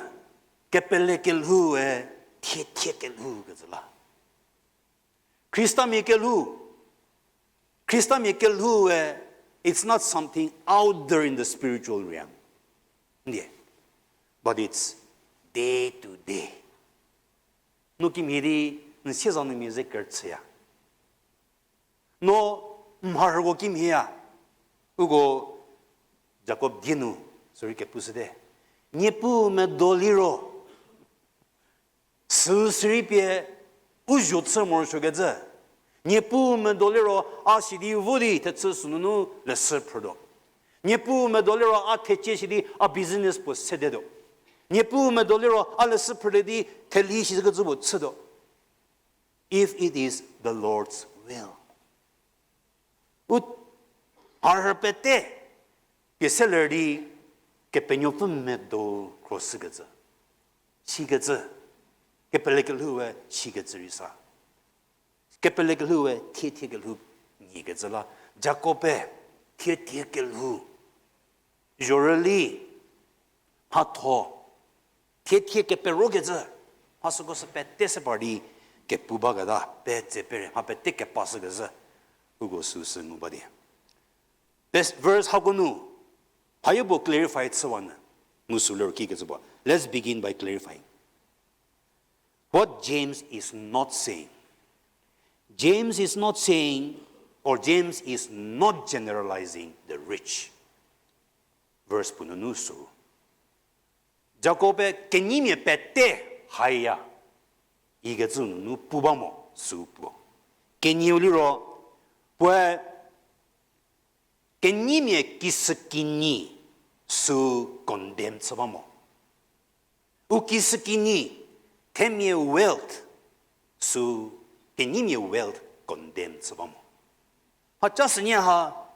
Kepele kelhoue, thie thie kelhou kecü la. Khristamia kelhou, Khristamia kelhoue, it's not something out there in the spiritual realm. Ndie, but it's day to day. No kimhie di, n sieza nu mia ze kerüchüya. No mharhüko kimhieya, uko Jakob die nu, sürei kepushüte. Niepuu medo liro, sü sürei pie u zho chü morosuokecü. Niepuu medo liro a sidi vo di thechü sünunu leshü phrütuo. Niepuu medo liro a thecie shi di a business puo sedetuo. Niepuu medo liro a leshü phrülie di theli shikecü puo chütuo. If it is the Lord's will. U mharhü pete pie seler di Kepenuopfü medo khroshükecü, sikecü, kepele kelhoue sikecü rei sa. Kepele kelhoue thie thie kelhou nyikecü la, Jakob-e thie thie kelhou zhorüli, mhatho, thie thie keperokecü, mha süko sü pete se par di kepu baketa, petse pere mha pete kepashükecü, uko süsü ngu ba di. Verse hako nu, hayo puo clarify chüwanyü, mu sü liro kikecü puo. Let's begin by clarifying what James is not saying. James is not saying, or James is not generalizing the rich. Verse puo nunu sü, Jakob-e kenyimia pete haya, ikecü nunu pu ba mo sü puo. Kenieu liro, puoe kenyimia kisükinyi sü condemn chü ba mo. U kisükinyi, themia wealth, sü kenyimia wealth condemn chü ba mo. Mhaca sünie ha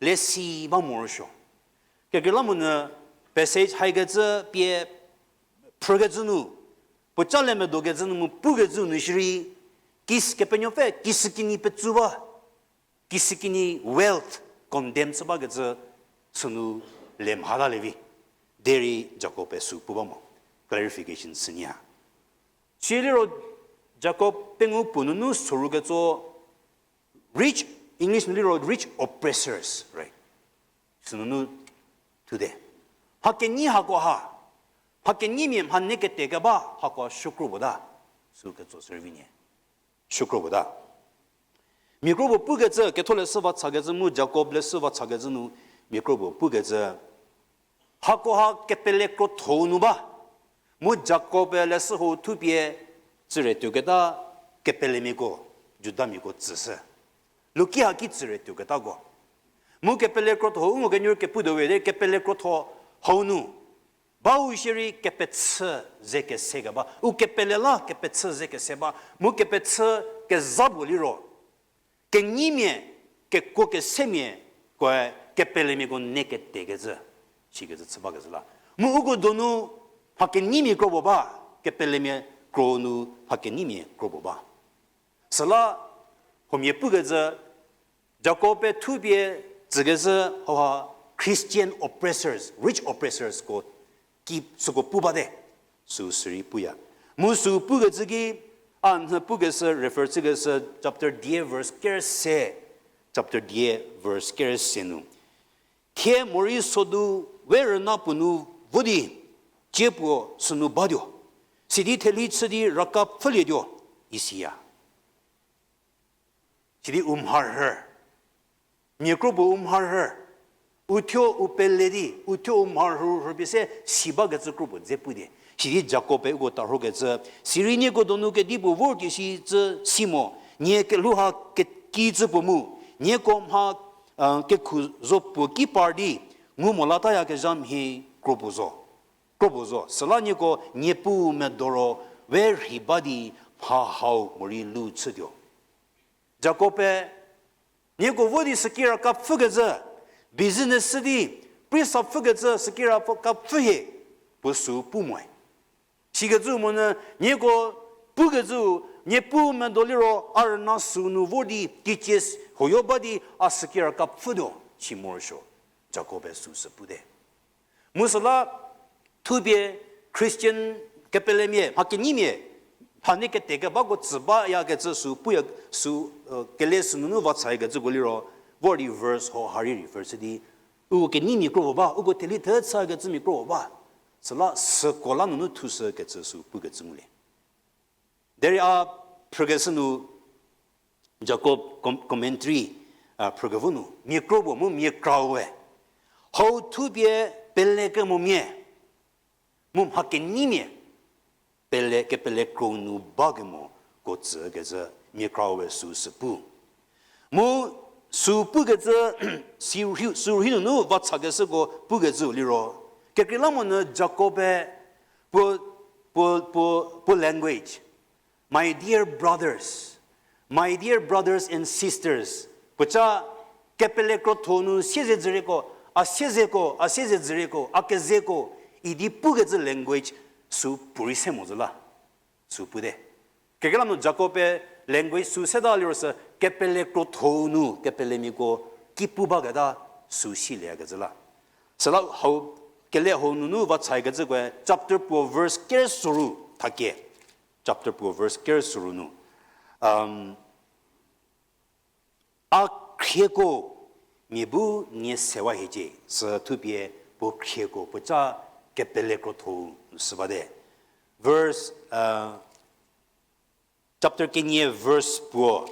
lesi ba morosuo. Kekreilamonyü passage haikecü pie phrükecü nu, puoca le medokecü nu mu pukecü nu shierei, kis-, Kepenuopfü kisükinyi petsü ba, kisükinyi wealth condemn chü bakecü sünu le mhatalie vi. Derei Jakob-e sü pu ba mo. Clarification sünie ha. Siliro Jakob pengou puo nunu sorou ketso rich, English nu liro rich oppressors, right? Sünunu thude. Mha kenyi hako ha, mha kenyimia mha ne kete keba hako shükro puo ta, sü ketso serving-e. Shükro puo ta. Mia kro puo pukecü, ketho leshü va chakecü mu Jakob leshü va chakecü nu, mia kro puo pukecü, hako ha kepele krotho-u nu ba. Mu Jakob-e leshü hou thupie tsüre tuoketa kepelemiako, Judamiako tsüshü. Luki haki tsüre tuoketako. Mu kepele krotho-u ngo kenyü kepu do we de kepele krotho hau nu bau shierei kepechü ze kese keba. U kepele la kepechü ze kese ba. Mu kepechü kezha puo liro kenyimia, kekuo kesemia, koe kepelemiako ne ketekecü, sikecü chü bakecü la. Mu uko donu mha kenyimia kro puo ba, kepelemia kro nu mha kenyimia kro puo ba. Süla huomia pukecü, Jakob-e thupie tsükecü hauha Christian oppressors, rich oppressorsko ki süko pu bate, sü sürei puya. Mu sü pukecü ki, a nhü pukeshü, refer chükeshü, chapter dia verse kerüse, chapter dia verse kerüse nu. Thie morei sodu we rüna puo nu vo di, tsie puo sünu batuo. Sidi theli chü di raka pfhülietuo, isiya. Sidi u mharhü. Mia kro puo u mharhü. Uthuo u pele di, uthuo u mharhü rhüpie se si bakecü kro puo dze pu di. Sidi Jakob-e uko tarhokecü, sirei nieko donu kedipuo vor kesi cü si mo, nie kelhou ha ke-, ki cü puo mu, nieko mha, kekhu zo puo ki par di, ngu mo latayakezha mhie kro puo zo. Kro puo zo, süla nieko Niepuu medo ro, we rhei ba di mha hau morei lu chütuo. Jakob-e, nieko vo di sükira kapfhükecü, business shü di, prisa pfhükecü sükira kapfhü hie, puo sü pu moe. Sikecü monyü, nieko pukecü, Niepuu medo liro a rüna sünu vor di, kicie s-, hoyo ba di, a sükira kapfhütuo, si morosuo, Jakob-e süsü pute. Mu süla, thupie Christian Kepelemia, mha kenyimia, mha nie kete kebako tsü bayakecü sü puya, sü, kele sünunu va chayakecüko liro, vor di verse ho ha rei refer chü di, uko kenyimia kro puo ba, uko theli thechükecümia kro puo ba. Süla süko la nunu thushükecü sü pukecü ngulie. Derei a phrükeshü nu Jacob com-, commentary, a, phrükevo nu, mia kro puo mu mia krau we. Hau thupie pelekemomia, mu mha kenyimia, pele, kepele kro nu bakemoko tsükecü mia krau we sü sü pu. Mu sü pukecü, sü rhi, sü rhi nunu va chakeshüko pukecü liro, kekreilamonyü Jacob-e puo, puo, puo, puo language, my dear brothers, my dear brothers and sisters, puoca kepele krotho nu siezedzürieko, a siezeko, a siezedzürieko, a kezeko, idi pukecü language sü puorei se mo zü la. Sü pute. Kekreilamonyü Jacob-e language sü seta liro sü kepele krotho nu kepelemiako ki pu baketa sü siliekecü la. Süla hau, kele hau nunu va chakecükoe chapter puo verse ker soru thakie. Chapter puo verse ker soru nu. A khrieko mia bu nie sewa hiecie, sü thupie puo khrieko puoca kepele krotho nu sü bate. Verse, chapter kenie verse puo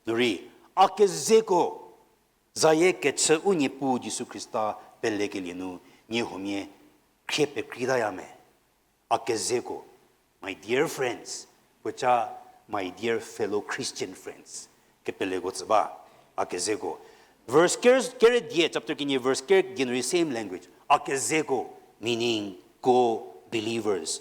nu rei, a kezeko, zayie kechü u Niepuu Jisu Khrista pelekelie nu nie huomia khrie pekreitaya me. A kezeko, my dear friends, puoca my dear fellow Christian friends, kepeleko tsü ba, a kezeko. Verse ker, kere die, chapter kenie verse ker die nu rei same language. A kezeko, meaning co-believers,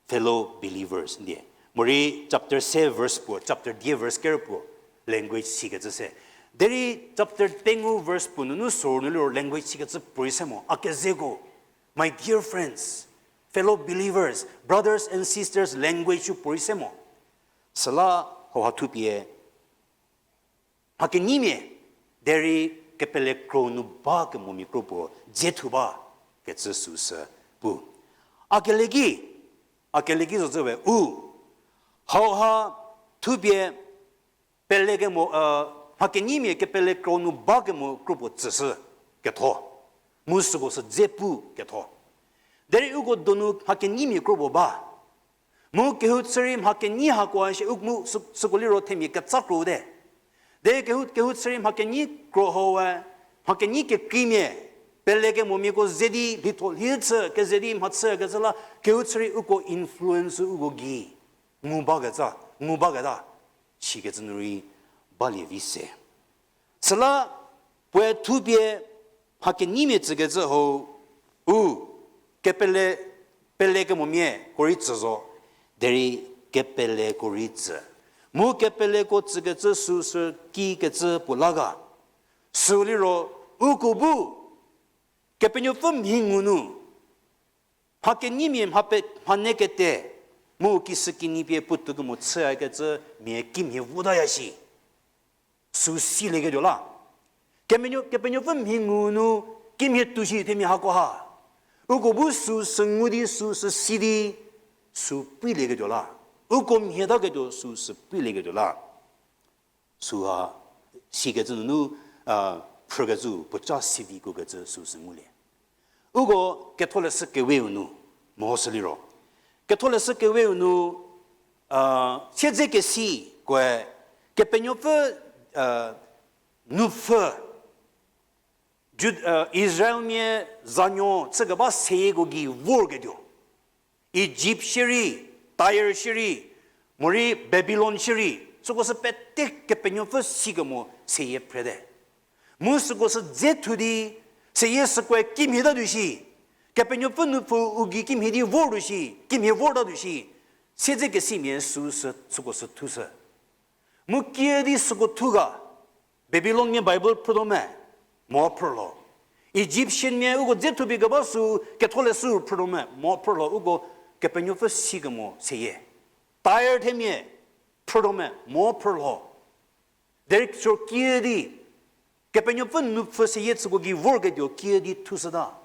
fellow believers, ndie. Morei chapter se verse puo, chapter die verse ker puo, language sikecü se. Derei chapter pengou verse puo nunu soru nu liro language sikecü puorei se mo, a kezeko, my dear friends, fellow believers, brothers and sisters, language sü puorei se mo. Süla hauha thupie mha kenyimia, derei kepele kro nu bakemomia kro puo dze thu ba kecü süsü pu. A keleki, a keleki zocü we u. Hauha thupie pelekemo, mha kenyimia kepele kro nu bakemo kro puo tsüshü ketho. Mu süko sü dze pu ketho. Derei uko donu mha kenyimia kro puo ba. Mu kehou chü rei mha kenyi hakoa shie u mu sü-, süko liro themia ketsa kro te. Derei kehou, kehou chü rei mha kenyi kro hau we, mha kenyi kekreimia, pelekemomiako ze di lhitho lhi chü, keze di mhachükecü la, kehou chü rei uko influence uko gei ngu baketa, ngu baketa, sikecü nu rei balie vi se. Süla puoe thupie mha kenyimia tsükecü hau, u, kepele, pelekemomia ko rei tsü zo, derei kepeleko rei tsü. Mu kepeleko tsükecü süsü kikecü puo la ga. Sü liro, uko bu, Kepenuopfü mhi ngu nu, mha kenyimia mha pe-, mha ne kete, mu kisükinyi pie puotou kemo chüyakecü mia kimhie votaya shi. Sü silieketuo la. Kepenuo-, Kepenuopfü mhi ngu nu kimhie tuo shi themia hakoha. Uko bu süsü ngu di süsü si di, sü puilieketuo la. Uko mhietaketuo süsü puilieketuo la. Süha sikecü nunu, phrükecü puoca si di kuokecü süsü ngulie. Uko ketholeshü keweu nu, mehoshü liro. Ketholeshü keweu nu, siedzekesi koe, Kepenuopfü, nupfü, Jud-, Israelmia zanuo chükeba seyieko gei vorketuo. Egypt shierei, Tyre shierei, morei Babilon shierei, süko sü pete Kepenuopfü sikemo seyie phrete. Mu süko sü dze thu di, seyie sükoe kimhie tatuo shi, Kepenuopfü nupfü u gei kimhie di vortuo shi, kimhie vor tatuo shi, siedzekesimia süsü, süko sü thushü. Mu kiüdi süko thu ga, Babilonmia Bible phrütuo me, mo phrülho. Egyptianmia uko dze thupie keba sü ketholeshü phrütuo me, mo phrülho, uko Kepenuopfü sikemo seyie. Tyre themia phrütuo me, mo phrülho. Derei sü kiüdi, Kepenuopfü nupfü seyie süko gei vorketuo kiüdi thushüta.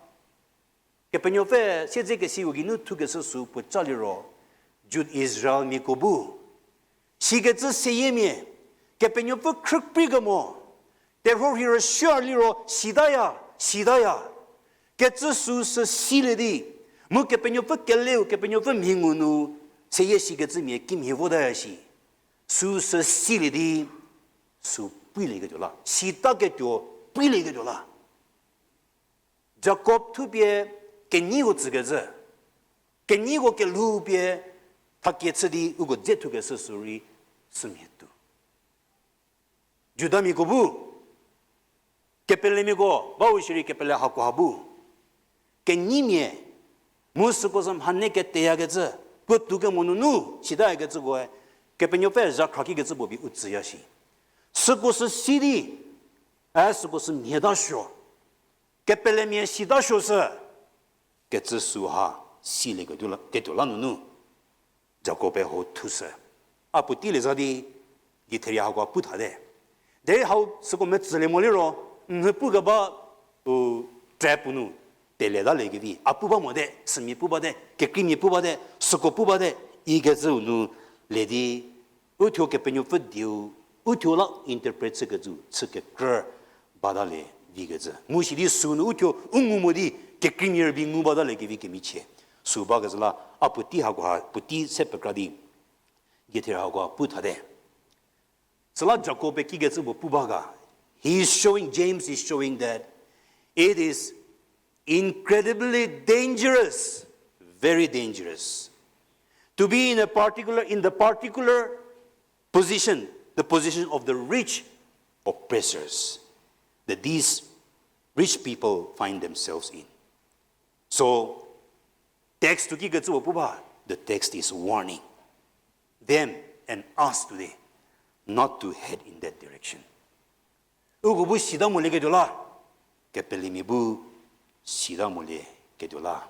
Kepenuopfü siedzekesiu geinu thukeshü sü puo ca liro, Jud Israelmiako bu sikecü seyiemia, Kepenuopfü khrüprei kemo, terhuo rhei rüsuo liro sitaya, sitaya kecü süsü silie di, mu Kepenuopfü keleu, Kepenuopfü mhi ngu nu seyie sikecümia kimhie votaya shi. Süsü silie di, sü puilieketuo la, sitaketuo puilieketuo la. Jakob thupie kenyiko tsükecü, kenyiko kelhou pie thakie chü di uko dze thukeshü sü rei sümhie tuo. Judamiako bu, kepelemiako bau shierei kepele hakoha bu, kenyimia, mu süko sü mhane keteyakecü, puotou kemo nunu sitayakecükoe, Kepenuopfü zhakhra kikecü puo pie u tsüya shi. Süko sü si di, e süko sü mhie tasuo, kepelemia sitasuo sü, kecü süha silieketuo la, ketuo la nunu Jakob-e hau thushü. A puotei le za di, die therie hakoha pu thate. Derei hau süko metsülie mo liro, nhü pukeba, u, trap-u nu, tele talie kevi. A pu ba mote, sümia pu bate, kekreimia pu bate, süko pu bate, ikecüu nu le di, uthuo Kepenuopfü dieu, uthuo la interpret chükecü, chü kekrü batalie vikecü. Mu sidi sünu uthuo u ngu mo di, kekreimia rübei ngu batalie kevi kemichie. Sü bakecü la, a puotei hakoha, puotei se pekra di, die therie hakoha pu thate. Süla Jakob-e kikecü puo pu ba ga. He is showing, James is showing that it is incredibly dangerous, very dangerous, to be in a particular, in the particular position, the position of the rich oppressors that these rich people find themselves in. So, text-u kikecü puo pu ba, the text is warning them and us today not to head in that direction. Uko bu sita molieketuo la, kepelemia bu sita molieketuo la.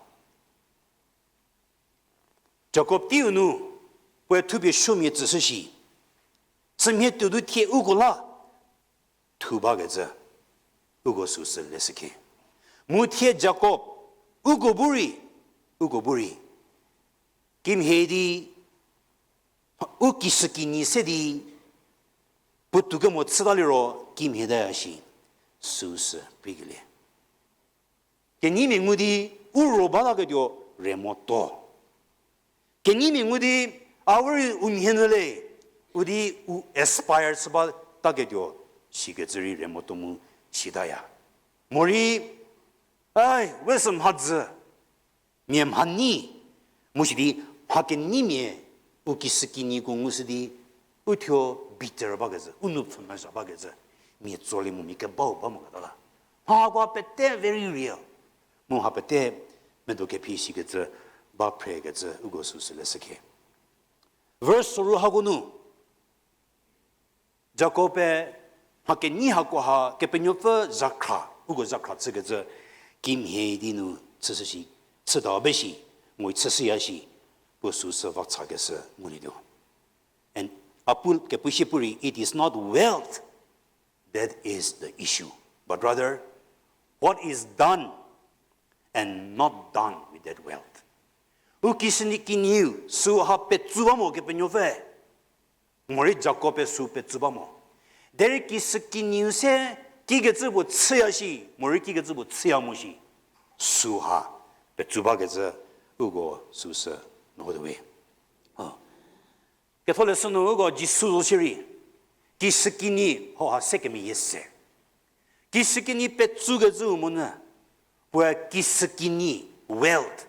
Jakob teiu nu, puoe thupie supuomia tsüshü shi, sümhie tuodu thie uko la thu bakecü, uko süsü leshükhe. Mu thie Jakob, uko bu rei, uko bu rei kimhie di, u kishükinyi se di, puotou kemo chüta liro kimhie taya shi, süsü preikelie. Kenyimia ngu di u ro bataketuo re motuo. Kenyimia ngu di a rei u mhie nyü le, u di u aspire chü bataketuo, sikecü rei re motuo mu sitaya. Morei, ai, we sü mhadzü, mia mhanyi, mu sidi mha kenyimia u kishükinyiko ngushü di, uthuo bitter bakecü, u nou pfhü mezha bakecü, mia tsolie mo mia kebau ba moketa la. Mha hakoha pete very real. Mu ha pete medo kephi shikecü, ba phrekecü, uko süsü leshükhe. Verse soru hako nu, Jakob-e mha kenyi hakoha Kepenuopfü zhakhra, uko zhakhra chükecü, kimhie di nu chüshü shi, chüta be shi, ngoi chüshüya shi, puo süsü va chakeshü ngulietuo. And a pu, kepu shie pu rei, it is not wealth that is the issue, but rather what is done and not done with that wealth. U kishükinyiu süha petsu ba mo Kepenuopfü, morei Jakob-e sü petsu ba mo. Derei kishükinyiu se kikecü puo chüya shi, morei kikecü puo chüya mo shi, süha petsu bakecü uko süsü mehotuo we. Ketholeshü nu uko Jisu zo shierei, kishükinyi hauha se kemeyie se. Kishükinyi petsukecüu monyü, puoe kishükinyi, wealth,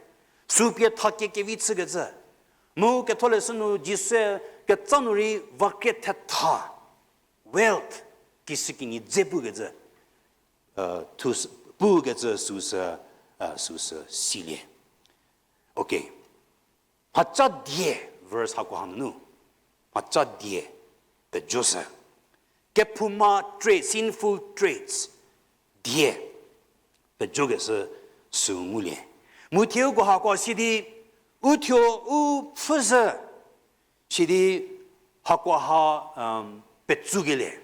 sü pie thakie kevi chükecü. Mu Ketholeshü nu Jisue ketsa nu rei vakrie thetha, wealth, kishükinyi dze pukecü, thu, pukecü süsü, süsü silie. Okay. Mhaca die, verse hakoha nunu, mhaca die pejoshü. Kephouma traits, sinful traits, die pejokeshü sü ngulie. Mu thie uko hako sidi, uthuo u pfhüshü, sidi hakoha petsukelie,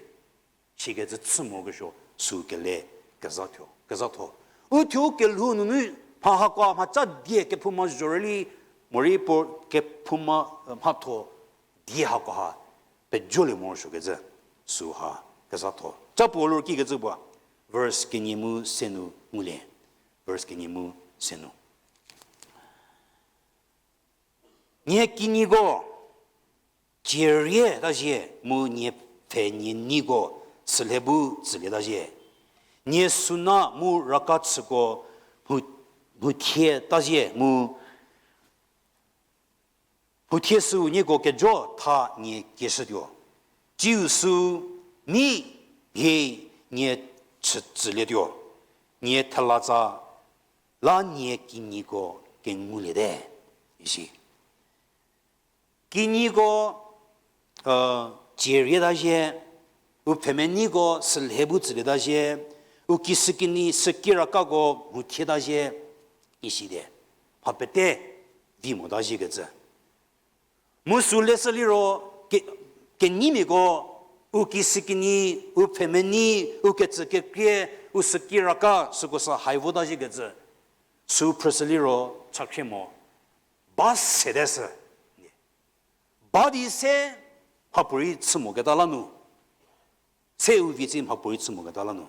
sikecü chü mokesuo sü kele kezatho, kezatho. Uthuo u kelhou nunu Mha hakoha mhaca die kephouma zhorüli, morei puo kephouma, mhatho die hakoha pejolie morosuokecü, süha kezhatho. Ca puo lor kikecü puo, verse kenie mu se nu ngulie. Verse kenie mu se nu. Nie kinyiko cierie ta zhie mu nie pfhe nie neiko sülhe bu tsülie ta zhie. Nie suna mu raka chüko mhu-, mhuthie ta zhie mu mhuthie süu nieko kejo tha nie kieshütuo. Tsiu süu mi hie nie chütsülietuo. Nie thelatsa la nie kinyiko kenguliete, isi. Kinyiko, cierie ta zhie, u pfhemeneiko sülhe bu tsülie ta zhie, u kisükinyi süki rakako mhuthie ta zhie, isite. Mha pete vi mo ta zhiekecü. Mu süu leshü liro, ke-, kenyimiako, u kisükinyi, u pfhemenei, u kecükekrie, u süki raka süko sü hai vo ta zhiekecü. Süu phrüshü liro chakhrie mo, ba sete sü. Ba di se mhapuorei chü moketa la nu. Se u vie chü mhapuorei chü moketa la nu.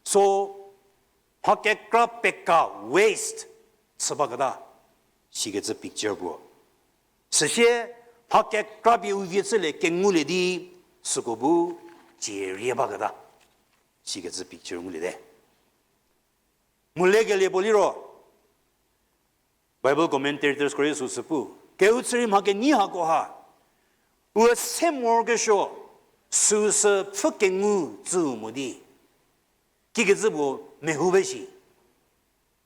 So, mha kekra peka waste chü baketa. Sikecü picture puo. Süsie, mha kekra pie u vie chülie kengulie di, süko bu cierie baketa. Sikecü picture nguliete. Mu lekelie puo liro, Bible commentators ko rei süu sü pu, kehou chü rei mha kenyi hakoha, u se morokesuo, süu sü pfhü kengu tsüu mo di, kikecü puo mehou ba shi,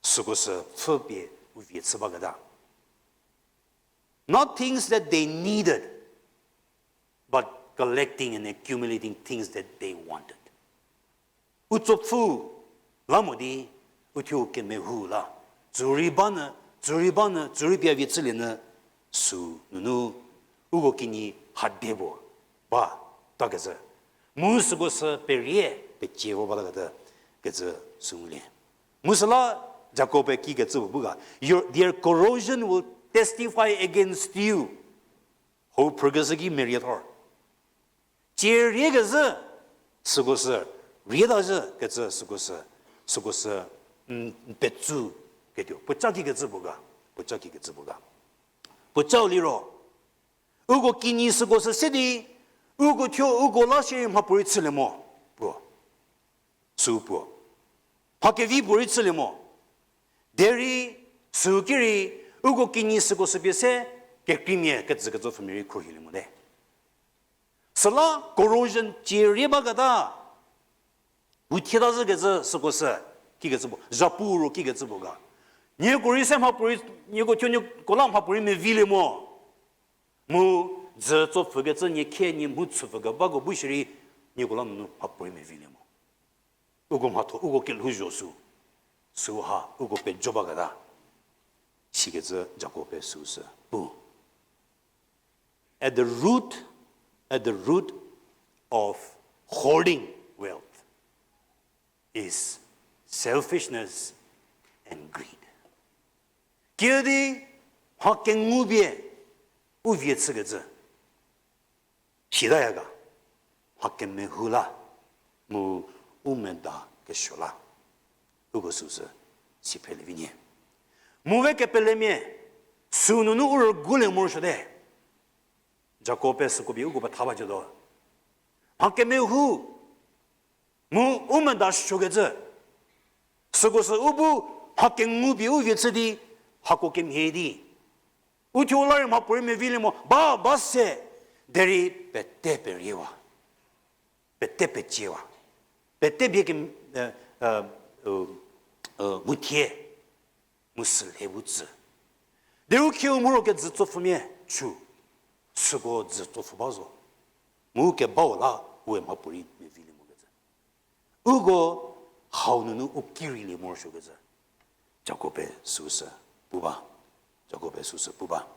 süko sü pfhü pie u vie chü baketa. Not things that they needed, but collecting and accumulating things that they wanted. U tsopfü la mo di, uthuo kemehou la, tsü rei ba nyü, tsü rei ba nyü, tsü rei pie vie chülie nyü, süu nunu, uko kinyi hade puo ba takecü. Mu süko sü perie pecie vo batakecü, kecü sü ngulie. Mu süla Jakob-e kikecü puo pu ga, your, their corrosion will testify against you. Hou phrükeshü ki merie thor. Cierie kezhü, süko sü, rie ta zhü kecü süko sü, süko sü, n, n petsu ketuo. Puoca kikecü puo ga, puoca kikecü puo ga. Puocau liro, uko kinyi süko sü se di, uko thuo uko la shierei mhapuorei chülie mo, puo. Sü puo. Mha kevi puorei chülie mo. Derei, sü ki rei, uko kinyi süko sü pie se, kekreimia kecü ketso pfhümia rei khruohilie mote. Süla corrosion cierie baketa, u thieta zhükecü süko sü, kikecü puo, zhapu ro kikecü puo ga. Nieko rei se mhapuorei, nieko thuo nieko la mhapuorei mevilie mo. Mu dzü tso pfükecü nie khie nie mhu chüpfü kebako bu shierei nieko la nunu mhapuorei mevilie mo. Uko mhatho, uko kelhouzho sü, süha uko pejo baketa. Sikecü Jakob-e süu sü pu. At the root, at the root of hoarding wealth is selfishness and greed. Kiüdi mha kengu pie u vie chükecü. Sitaya ga, mha kemehou la, mu u meda kesuo la. Uko süu sü, si phrelie vi nyie. Mu we kepelemia, süu nunu u rügulie morosuote. Jakob-e süko pie uko petha ba cütuo. Mha kemehou, mu u meda suokecü. Süko sü u bu mha kengu pie u vie chü di, hako kemhie di. Uthuo la rei mhapuorei mevilie mo, ba, ba se, derei pete periewa. Pete peciewa. Pete bie ke, mhuthie, mu sülhe bu tsü. Derei u khieu mu ro kejü tsopfümia chu, süko dzü tsopfü ba zo. Mu kebau la we mhapuorei mevilie mokecü. Uko hau nunu u ki reilie morosuokecü. Jakob-e süu sü pu ba. Jakob-e süu sü pu ba.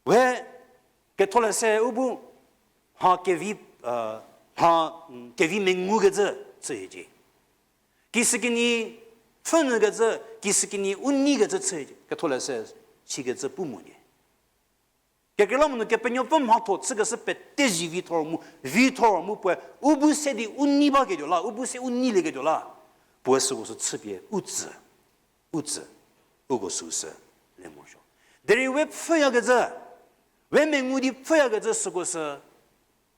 We ketholeshü u bu mha kevi, mha, kevi mengukecü chü hiecie. Kisükinyi pfhünyükecü, kishükinyi u neikecü chü, ketholeshü, sikecü pu mo nie. Kekreilamonyü Kepenuopfü mhatho chükeshü pete zie vi thor mu, vi thor mu puoe, u bu se di u nei baketuo la, u bu se u neilieketuo la. Puoe süko sü chüpie, u tsü, u tsü, uko süu sü le morosuo. Derei we pfhüyakecü, we mengu di pfhüyakecü süko sü,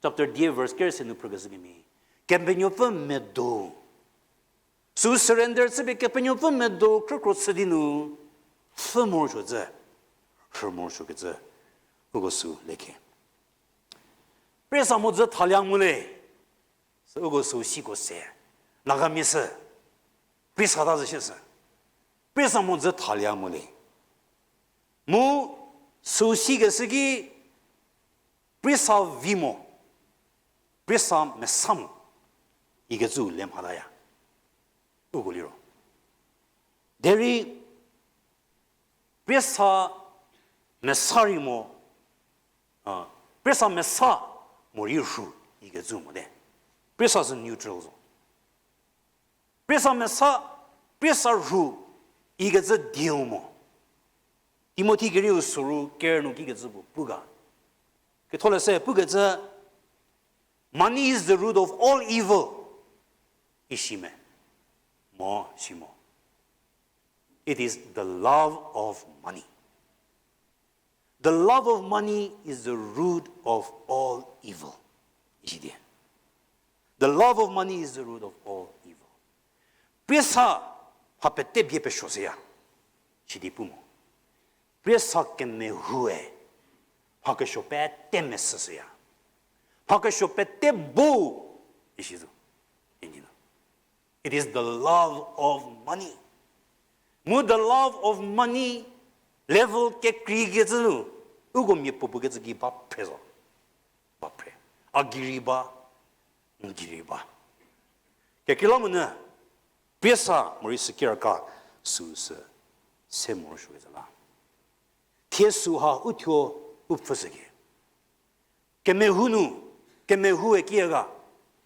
chapter die verse ker se nu phrükezhü kemhie. Kepenuopfü medo. Süu surrender chüpie Kepenuopfü medo khrükhro chü di nu, pfhü morosuokecü, rhü morosuokecü, uko süu le khe. Priesa mhodzü thalie mo le, sü uko süu siko se, Nagamia sü, priesa ta zü shie sü, priesa mhodzü thalie mo le. Mu süu sikeshü ki, priesa vi mo, priesa mesa mo, ikecü le mhataya. Uko liro. Derei priesa mesa rei mo, a, priesa mesa morei rhu ikecü mo te. Priesa sü neutral zo. Priesa mesa, priesa rhu ikecü dieu mo. Timothy kerieu süru ker nu kikecü puo pu ga. Ketholeshü pukecü, money is the root of all evil. Isi me? Mo, si mo. It is the love of money. The love of money is the root of all evil. Isi di. The love of money is the root of all evil. Priesa mha pete bie pesuo seya. Sidi pu mo. Priesa kemehoue mha kesuo pete mesü seya. Mha kesuo pete bo, isi zo. It is the love of money. Mu the love of money level kekreikecü nu, uko mia puopuo kecü ki ba phre zo. Ba phre. A gei rei ba, n gei rei ba. Kekreilamonyü, priesa morei sükiraka süu sü se morosuokecü la. Thie süha u thuo u pfhüshükie. Kemehou nu, kemehoue kiya ga,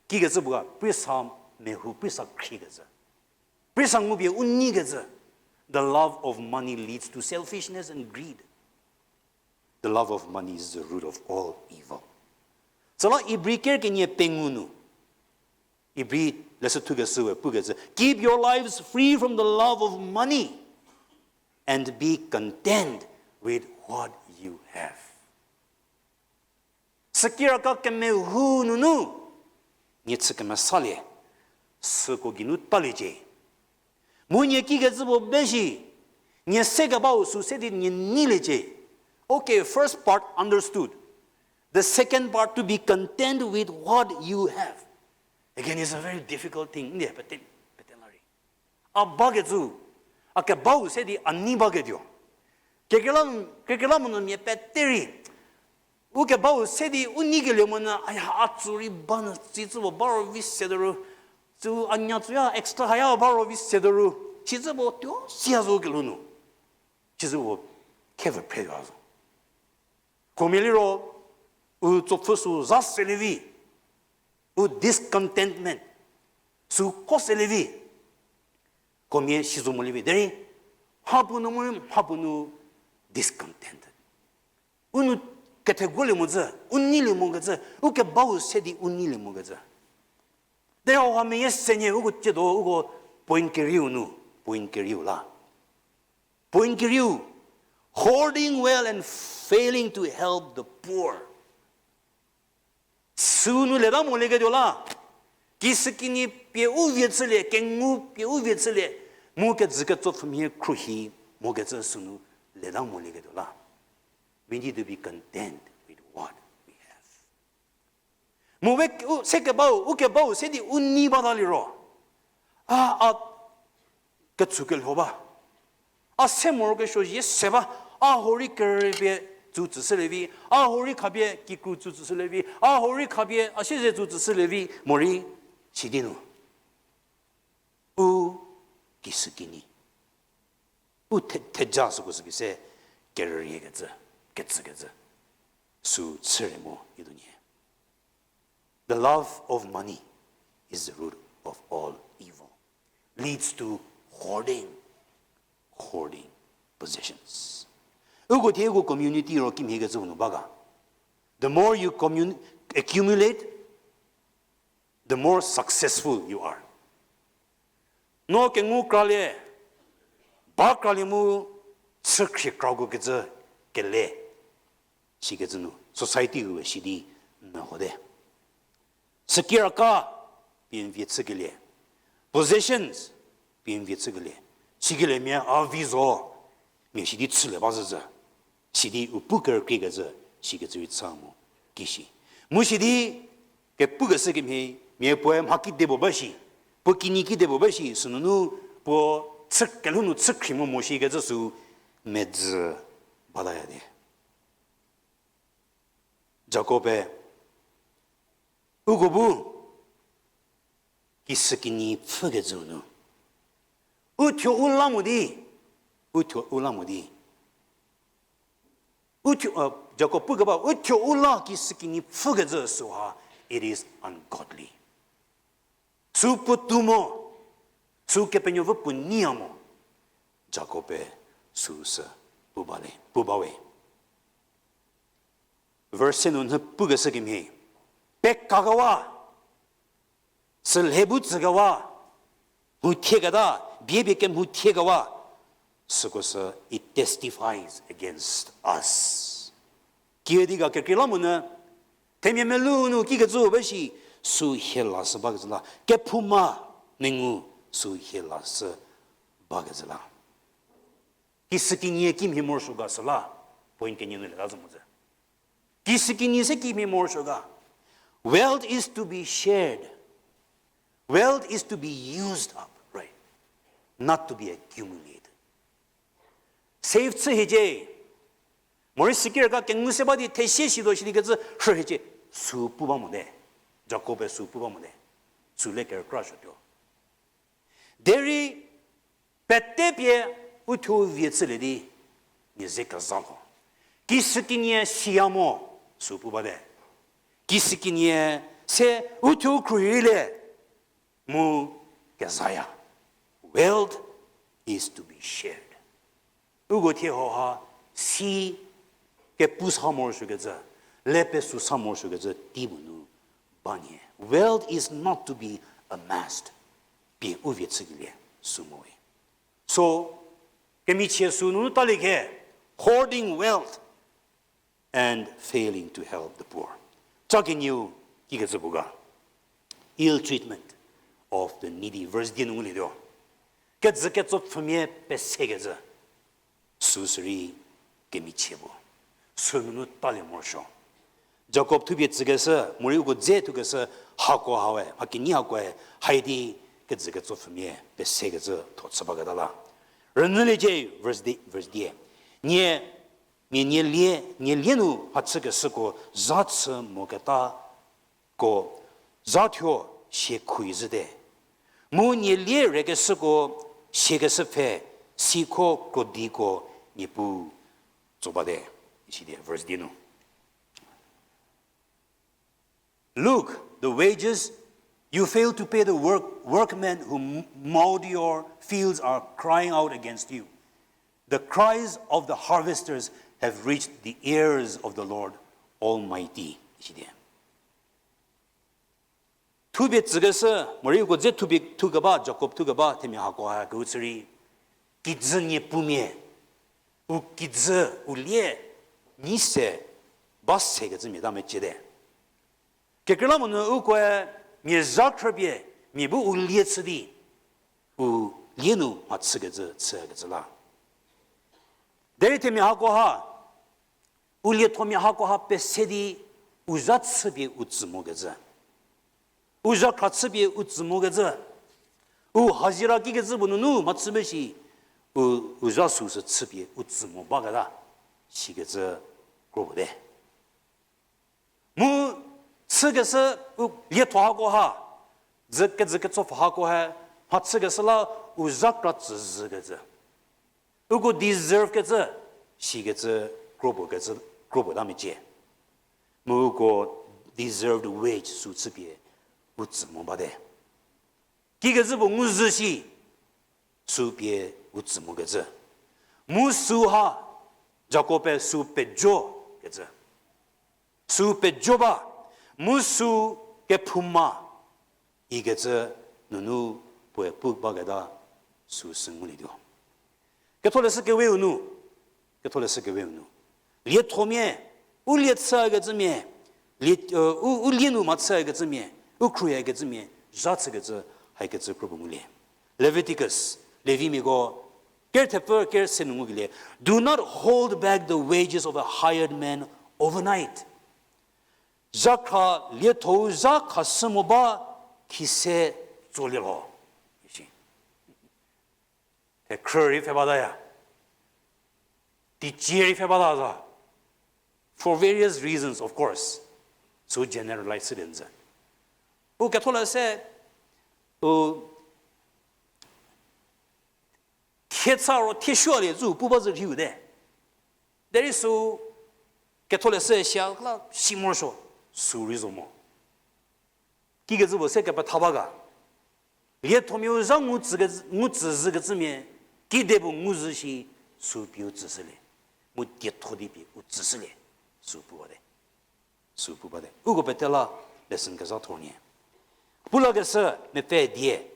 kikecü puo ga, priesa mehou, priesa khriekecü. Priesa ngupie u neikecü. The love of money leads to selfishness and greed. The love of money is the root of all evil. Süla Ibri ker kenie pengou nu, Ibri leshü thukeshüe pukecü, keep your lives free from the love of money and be content with what you have. Sükiraka kemehou nunu, nie chü kemesalie, süko geinu taliecie. Mu nie kikecü puo be shi, nie sekebau sü se di nie neiliecie. Okay, first part understood. The second part, to be content with what you have. Again, it's a very difficult thing. Ndie pete, pete la rei. A bakecü, a kebau se di a nei baketuo. Kekreilamonyü, kekreilamonyü mia pete rei u kebau se di u neikelie monyü, aya, a tsü rei ba nyü, tsicü puo ba ro vi se de ru, tsü a nya tsüya extra haya ba ro vi se de ru, sicü puo tuo siya zo kelhou nu. Sicü puo khevü phre tuo zo. Huomia liro, u tsopfü sü za selie vi, u discontentment sü ko selie vi, huomia si zo molie vi. Derei, mhapuo nu morei mhapuo nu discontented. U nu ketheguolie mozü, u neilie mokecü, u kebau se di u neilie mokecü. Derei hau ha meyie se nie uko tsiedo uko point kerieu nu, point kerieu la. Point kerieu, hoarding wealth and failing to help the poor. Süu nu leta molieketuo la, kisükinyi pie u vie chülie, kengu pie u vie chülie, mu kejü ketsopfhümia khruohi mokecü sünu leta molieketuo la. We need to be content with what we have. Mu we u, se kebau, u kebau se di u nei bata liro, a, a ketsükelho ba. A se morokesuo zie se ba, a huorei kerüpie tsü tsüshülie vi, a huorei khapie kikru tsü tsüshülie vi, a huorei khapie a sieze tsü tsüshülie vi, morei sidi nu u kisükinyi, u the-, theja süko süpie se kerüriekecü, ketsükecü, sü chüre mo ituo nyie. The love of money is the root of all evil, leads to hoarding wealth and failing to help the poor. Hoarding. Hoarding possessions. Uko thie uko community ro kimhie kecü nu ba ga. The more you commun-, accumulate, the more successful you are. No kengu kralie, ba kralie mu chükhrie krako kecü kele. Sikecü nu society we sidi mehote. Sükiraka, pie n vie chükelie. Possessions, pie n vie chükelie. Sikeliemia a vi zo, mia sidi chülie ba zhüzhü. Sidi u pu kerükrie kecü, sikecü rei chü mo kishi. Mu sidi kepukeshü kemhie, mia puoe mha kedipuo ba shi, puo kinyi kedipuo ba shi, sünunu puo chü kelhou nu chükhrie mo mo shikecü sü medzü bataya di. Jakob-e uko bu kisükinyi pfhükecü nu, u thuo u la mo di, u thuo u la mo di, u thuo, Jakob pukeba u thuo u la kisükinyi pfhükecü süha, it is ungodly. Sü puotou mo, sü Kepenuopfü puo nyiya mo, Jakob-e süsü pu ba le, pu ba we. Verse se nu nhü pukeshü kemhie, pekakewa, sülhe bu tsükewa, mhuthieketa, bie bie kemhuthieketa, süko sü it testifies against us. Kiüdi ga kekreilamonyü, themia melou nu kikecü ba shi, sü hie lashü bakecü la, kephouma mengu sü hie lashü bakecü la. Kisükinyi kimhie morosuo ga süla, point kenie nu leta zo mo zü. Kisükinyi se kimhie morosuo ga. Wealth is to be shared. Wealth is to be used up, right? Not to be accumulated. Save chü hiecie. Morei sikiraka kengu se ba di thesie shi do shi di kecü rhü hiecie. Sü pu ba mote. Jakob-e sü pu ba mote. Sü le kerükra suotuo. Derei pete pie uthuo vie chülie di, nie ze keza lho. Kisükinyi siya mo, sü pu bate. Kisükinyi se uthuo khruohi le, mu kezaya. Wealth is to be shared. Uko thie hauha si kepu sa morosuokecü, le pesü sa morosuokecü tei puo nu ba nie. Wealth is not to be amassed. Pie u vie chükelie sü mo we. So, kemichie sü nunu talie khe, hoarding wealth and failing to help the poor. Cha kenieu kikecü puo ga, ill treatment of the needy. Verse die nu ngulietuo. Kejü ketsopfhümia pesekecü. Süsürei kemichie puo. Sü nunu talie morosuo. Jakob thupie tsükeshü, morei uko dze thukeshü, hako hae, mha kenyi hakoe, haidi kejü ketsopfhümia pesekecü tho chü baketa la. Rünyüliecie, verse die, verse die. Nie, mia nie lie, nie lie nu mhachükeshüko zha chü moketa ko zha thuo sie khuizhüte. Mu nie lie rekeshüko siekeshü pfhe, sikho krodiko Niepuu tso bate. Isidie, verse die nu. Look, the wages you fail to pay the work, workmen who m-, mowed your fields are crying out against you. The cries of the harvesters have reached the ears of the Lord Almighty. Isidie. Thupie tsükeshü, morei uko dze thupie thukeba, Jakob thukeba, themia hako ha kehou chü rei. Kijü niepumia, u kijü, u lie, nyi se, ba sekecümia ta meciete. Kekreilamonyü ukoe mia zha khrüpie, mia bu u lie chü di, u lie nu mhachükecü chükecü la. Derei themia hako ha, u liethomia hako ha pese di u zha chüpie u tsü mokecü. U zha khra chüpie u tsü mokecü. U hazira kikecü puo nunu mhachü ba shi, u, u zha süsü chüpie u tsü mo baketa. Sikecü kro puo te. Mu chükeshü u lietho hako ha, dzü kejü ketsopfü hako ha, mhachükeshü la u zha kra tsü zhükecü. Uko deserve kecü, sikecü kro puo kecü, kro puo ta mecie. Mu uko deserved wage sü chüpie u tsü mo bate. Kikecü puo ngu zhü shi, Sü pie u tsü mokecü. Mu süu ha, Jakob-e sü pejo kecü. Sü pejo ba, mu sü kephouma ikecü nunu puoe pu baketa süsü ngulietuo. Ketholeshü keweu nu, Ketholeshü keweu nu, liethomia, u lie chükecümia, lie, u, u lie nu mhachükecümia, u khruohikecümia, zha chükecü, haikecü kropuo ngulie. Leviticus, Levimiako, ker thepfü ker se nu ngukelie, Do not hold back the wages of a hired man overnight. Zhakhra lietho-u zha khashü mo ba khise tsolie lho. Thekhrü rei pfhe bataya. Teicie rei pfhe bata za. For various reasons, of course. Sü generalize chülie nzü. U Ketholeshü, u thie cha ro thie sualie zü pu ba zü rhiu te. Derei sü Ketholeshü sia la si morosuo, sü rei zo mo. Kikecü puo se kepetha ba ga. Liethomiau zha ngu tsü ke-, ngu tsü zhükecümia, kide puo ngu zhü shi, sü pie u tsüshülie. Mu dietho di pie u tsüshülie. Sü pu bate. Sü pu bate. Uko pete la lesson kezha thor nie. Pulakeshü mepfü die.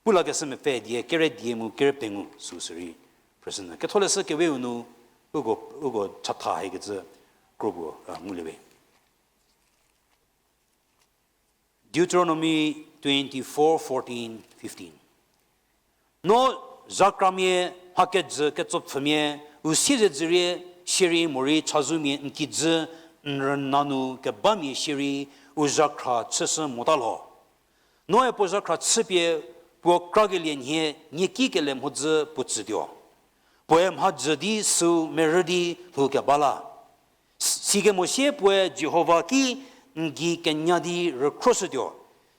Pulakeshü mepfü die, kere die mu kere pengou süsü rei present. Ketholeshü keweu nu, uko, uko chatha haikecü kropuo, a, ngulie we. Deuteronomy twenty-four, fourteen, fifteen. No zhakramia, mha kejü ketsopfhümia, u siezedzürie, shierei morei chazumia n kijü, n rüna nu kebamia shierei, u zhakhra chüshü mota lho. Noe puo zhakhra chüpie, puo krakelie nhie, nieki kele mhodzü puo tsütuo. Puoe mhadzü di süu merü di lhoukeba la. S-, sikemo sie puoe Jihova ki n gei kenya di rükhroshütuo,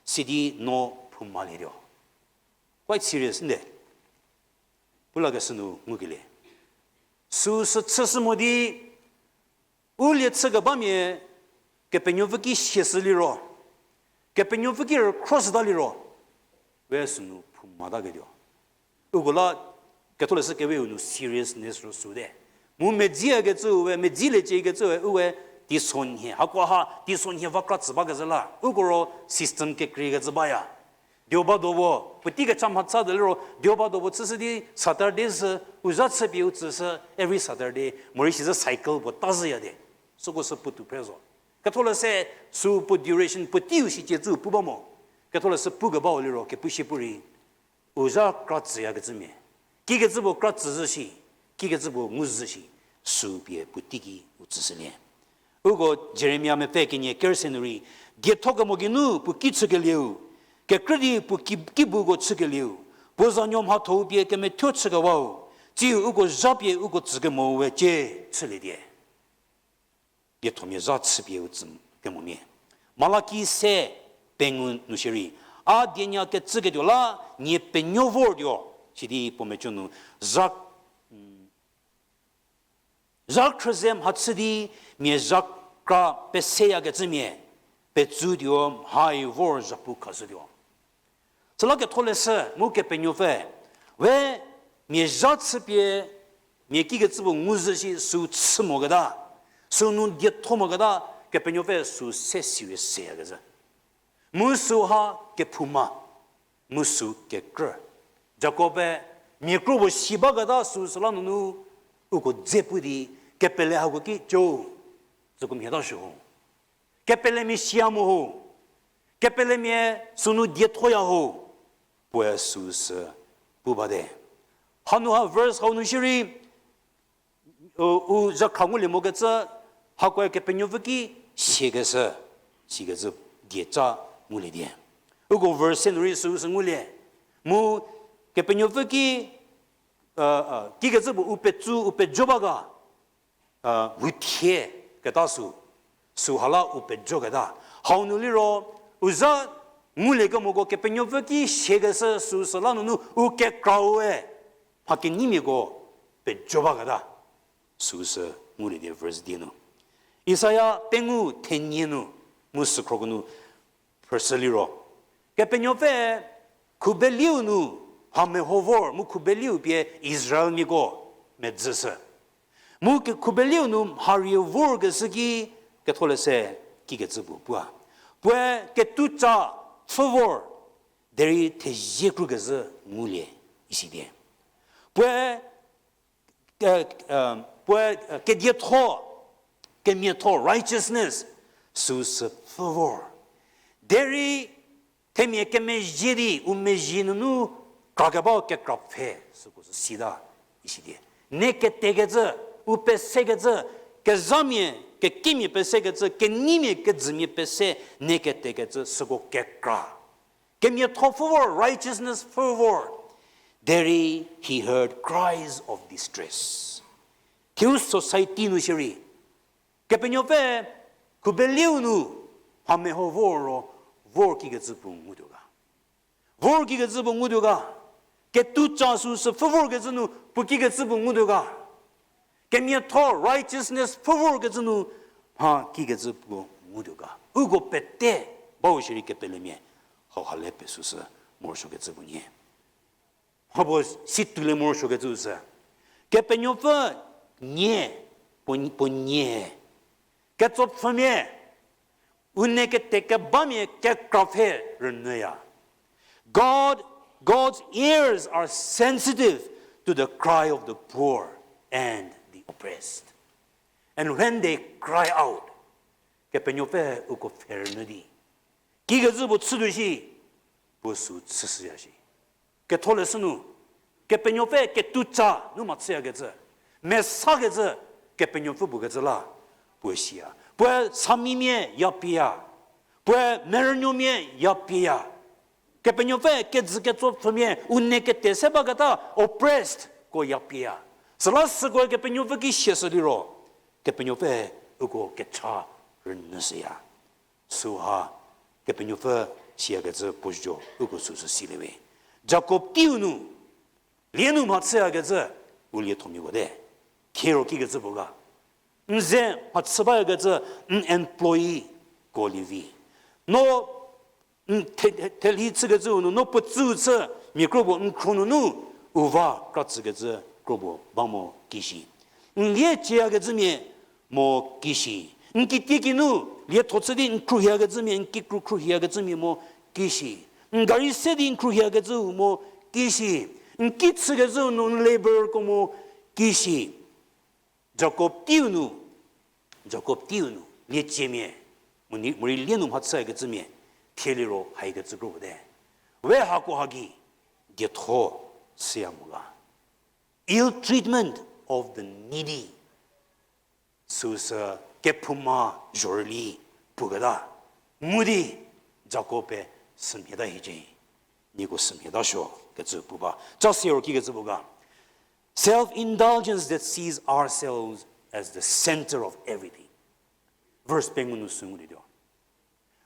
sidi no phoumalietuo. Quite serious, nde. Pulakeshü nu ngukelie. Süsü chüshü mo di, u lie chükebamia Kepenuopfü ki siashü liro, Kepenuopfü ki rükhroshüta liro, we sünu phoumataketuo. Uko la Ketholeshü keweu nu seriousness ro süte. Mu medziakecüe, medzielieciekecüe, u we teisonhie, hakoha teisonhie va kra tsü bakezhü la. Uko ro system kekreikecü baya. Deobado puo, puotei kecha mhatsa de liro, Deobado puo chüshü di Saturday sü, u zha chüpie u tsüshü every Saturday, morei sizü cycle puo tazhüya de. Süko sü puotou phre zo. Ketholeshü sü puo duration puoteiu shicecü pu ba mo. Ketholeshü pukebau liro kepu shie pu rei, u zha kra tsüyakecümia, kikecü puo kra tsüzhü shi, kikecü puo nguzhü shi, sü pie puoteiki u tsüshülie. Uko Jeremia mepfü kenie kerüse nu rei, dietho kemo geinu puo ki chükelieu, kekrü di puo ki, kibuko chükelieu, puo zanuo mhatho-u pie kemethuo chükewau, tsiu uko zha pie uko tsükemo we cie chüliedie. Diethomia zha chüpie u tsü kemomia. Malaki se pengou nu shierei, a dienya kecüketuo la nie penuo vortuo, sidi puo meco nu, zha, zha khrüze mhachü di mia zha kra peseyakecümia, petsutuo mhai vor zhapu khashütuo. Süla Ketholeshü mu Kepenuopfü, we mia zha chüpie, mia kikecü puo nguzhü shi sü chü moketa, sünu dietho moketa, Kepenuopfü sü se serious seyakezhü. Mu süha kephouma, mu sü kekrü. Jakob-e mia kro puo si baketa süsüla nunu uko dze pu di, kepele hako ki co, süko mhie ta shü ho. Kepelemia sia mo ho. Kepelemia sünu diethoya ho. Puoe süsü pu bate. Hanu ha verse hau nu shierei, u, u zhakhra ngulie mokecü, hakoe Kepenuopfü ki siakeshü, sikecü dieca ngulie die. Uko verse se nu rei süsü ngulie. Mu Kepenuopfü ki, kikecü puo u petsu, u pejo ba ga, mhuthie keta sü, süha la u pejoketa. Hau nu liro, u zha nguliekemoko Kepenuopfü ki siakeshü süsüla nunu u kekraue mha kenyimiako pejo baketa. Süsü ngulie die verse die nu. Isaia pengou thenie nu, mu sükhro nu phrüshü liro, Kepenuopfü khubeliu nu mha meho vor mu khubeliu pie Israelmiako medzüshü. Mu ke khubeliu nu mharie vorkeshü ki Ketholeshü kikecü puo puo. Puoe ketuca pfhü vor, derei thezie krukezhü ngulie, isidie. Puoe, puoe kedietho, kemiatho, righteousness, süu sü pfhü vor. Derei themia kemezhie di u mezhie nunu krakebau kekra pfhe süko sü sita, isidie. Ne ketekecü, u pesekecü, kezhamia, kekimia pesekecü, keneimia kejümia pese, ne ketekecü süko kekra. Kemiatho pfhü vor, righteousness pfhü vor. Derei he heard cries of distress. Thiu society nu shierei Kepenuopfü khubeliu nu mha meho vor ro, vor kikecü puo ngutuo ga. Vor kikecü puo ngutuo ga. Ketuca süu sü pfhü vorkecü nu puo kikecü puo ngutuo ga. Kemiatho righteousness pfhü vorkecü nu mha kikecü puo ngutuo ga. Uko pete bau shierei kepelemia hauha le pesüsü morosuokecü puo nyie. Mhapuo si tuolie morosuokecü sü. Kepenuopfü nie, puo, puo nie. Ketsopfhümia, u ne kete kebamia kekra pfhe rünyüya. God, God's ears are sensitive to the cry of the poor and the oppressed. And when they cry out, Kepenuopfü uko pfhe rünyü di kikecü puo chütuo shi, puo süu chüshüya shi. Ketholeshü nu, Kepenuopfü ketuca nu mhachüyakecü, mesakecü, Kepenuopfü puo kecü la, puo siya. Puoe samimia ya pieya, puoe merünuomia ya pieya. Kepenuopfü kejü ketsopfhümia, u ne kete se baketa oppressed ko ya pieya. Süla süko Kepenuopfü ki siashü liro, Kepenuopfü uko kecha rünyüshüya. Süha Kepenuopfü siyakecü puo zo uko süsü silie we. Jakob teiu nu, lie nu mhachüyakecü, u liethomiako te. Thiero kikecü puo ga. N ze mhachü bayakecü, n employee ko lievi. No n the-, thelhi chükecüu nu, no puotsüu chü, mia kropuo n khro nunu, u va kratsükecü kropuo ba mo kishi. N lie cieyakecümia mo kishi. N kitiekinu lietho chü di n khruohiyakecümia, n kikru khruohiyakecümia mo kishi. N gari se di n khruohiyakecüu mo kishi. N ki chükecüu nu n labourko mo kishi. Jakob teiu nu, Jakob teiu nu lieciemia, morei, morei lie nu mhachüyakecümia, thieliro haikecü kropuo te. We hakoha gei, dietho chüya mo ga. Ill treatment of the needy. Süsü kephouma zhorüli puketa. Mu di Jakob-e sümhieta hiecie. Nieko sümhieta suo kecü pu ba. Ca siero kikecü puo ga. Self-indulgence that sees ourselves as the center of everything. Verse pengou nu sü ngutuo.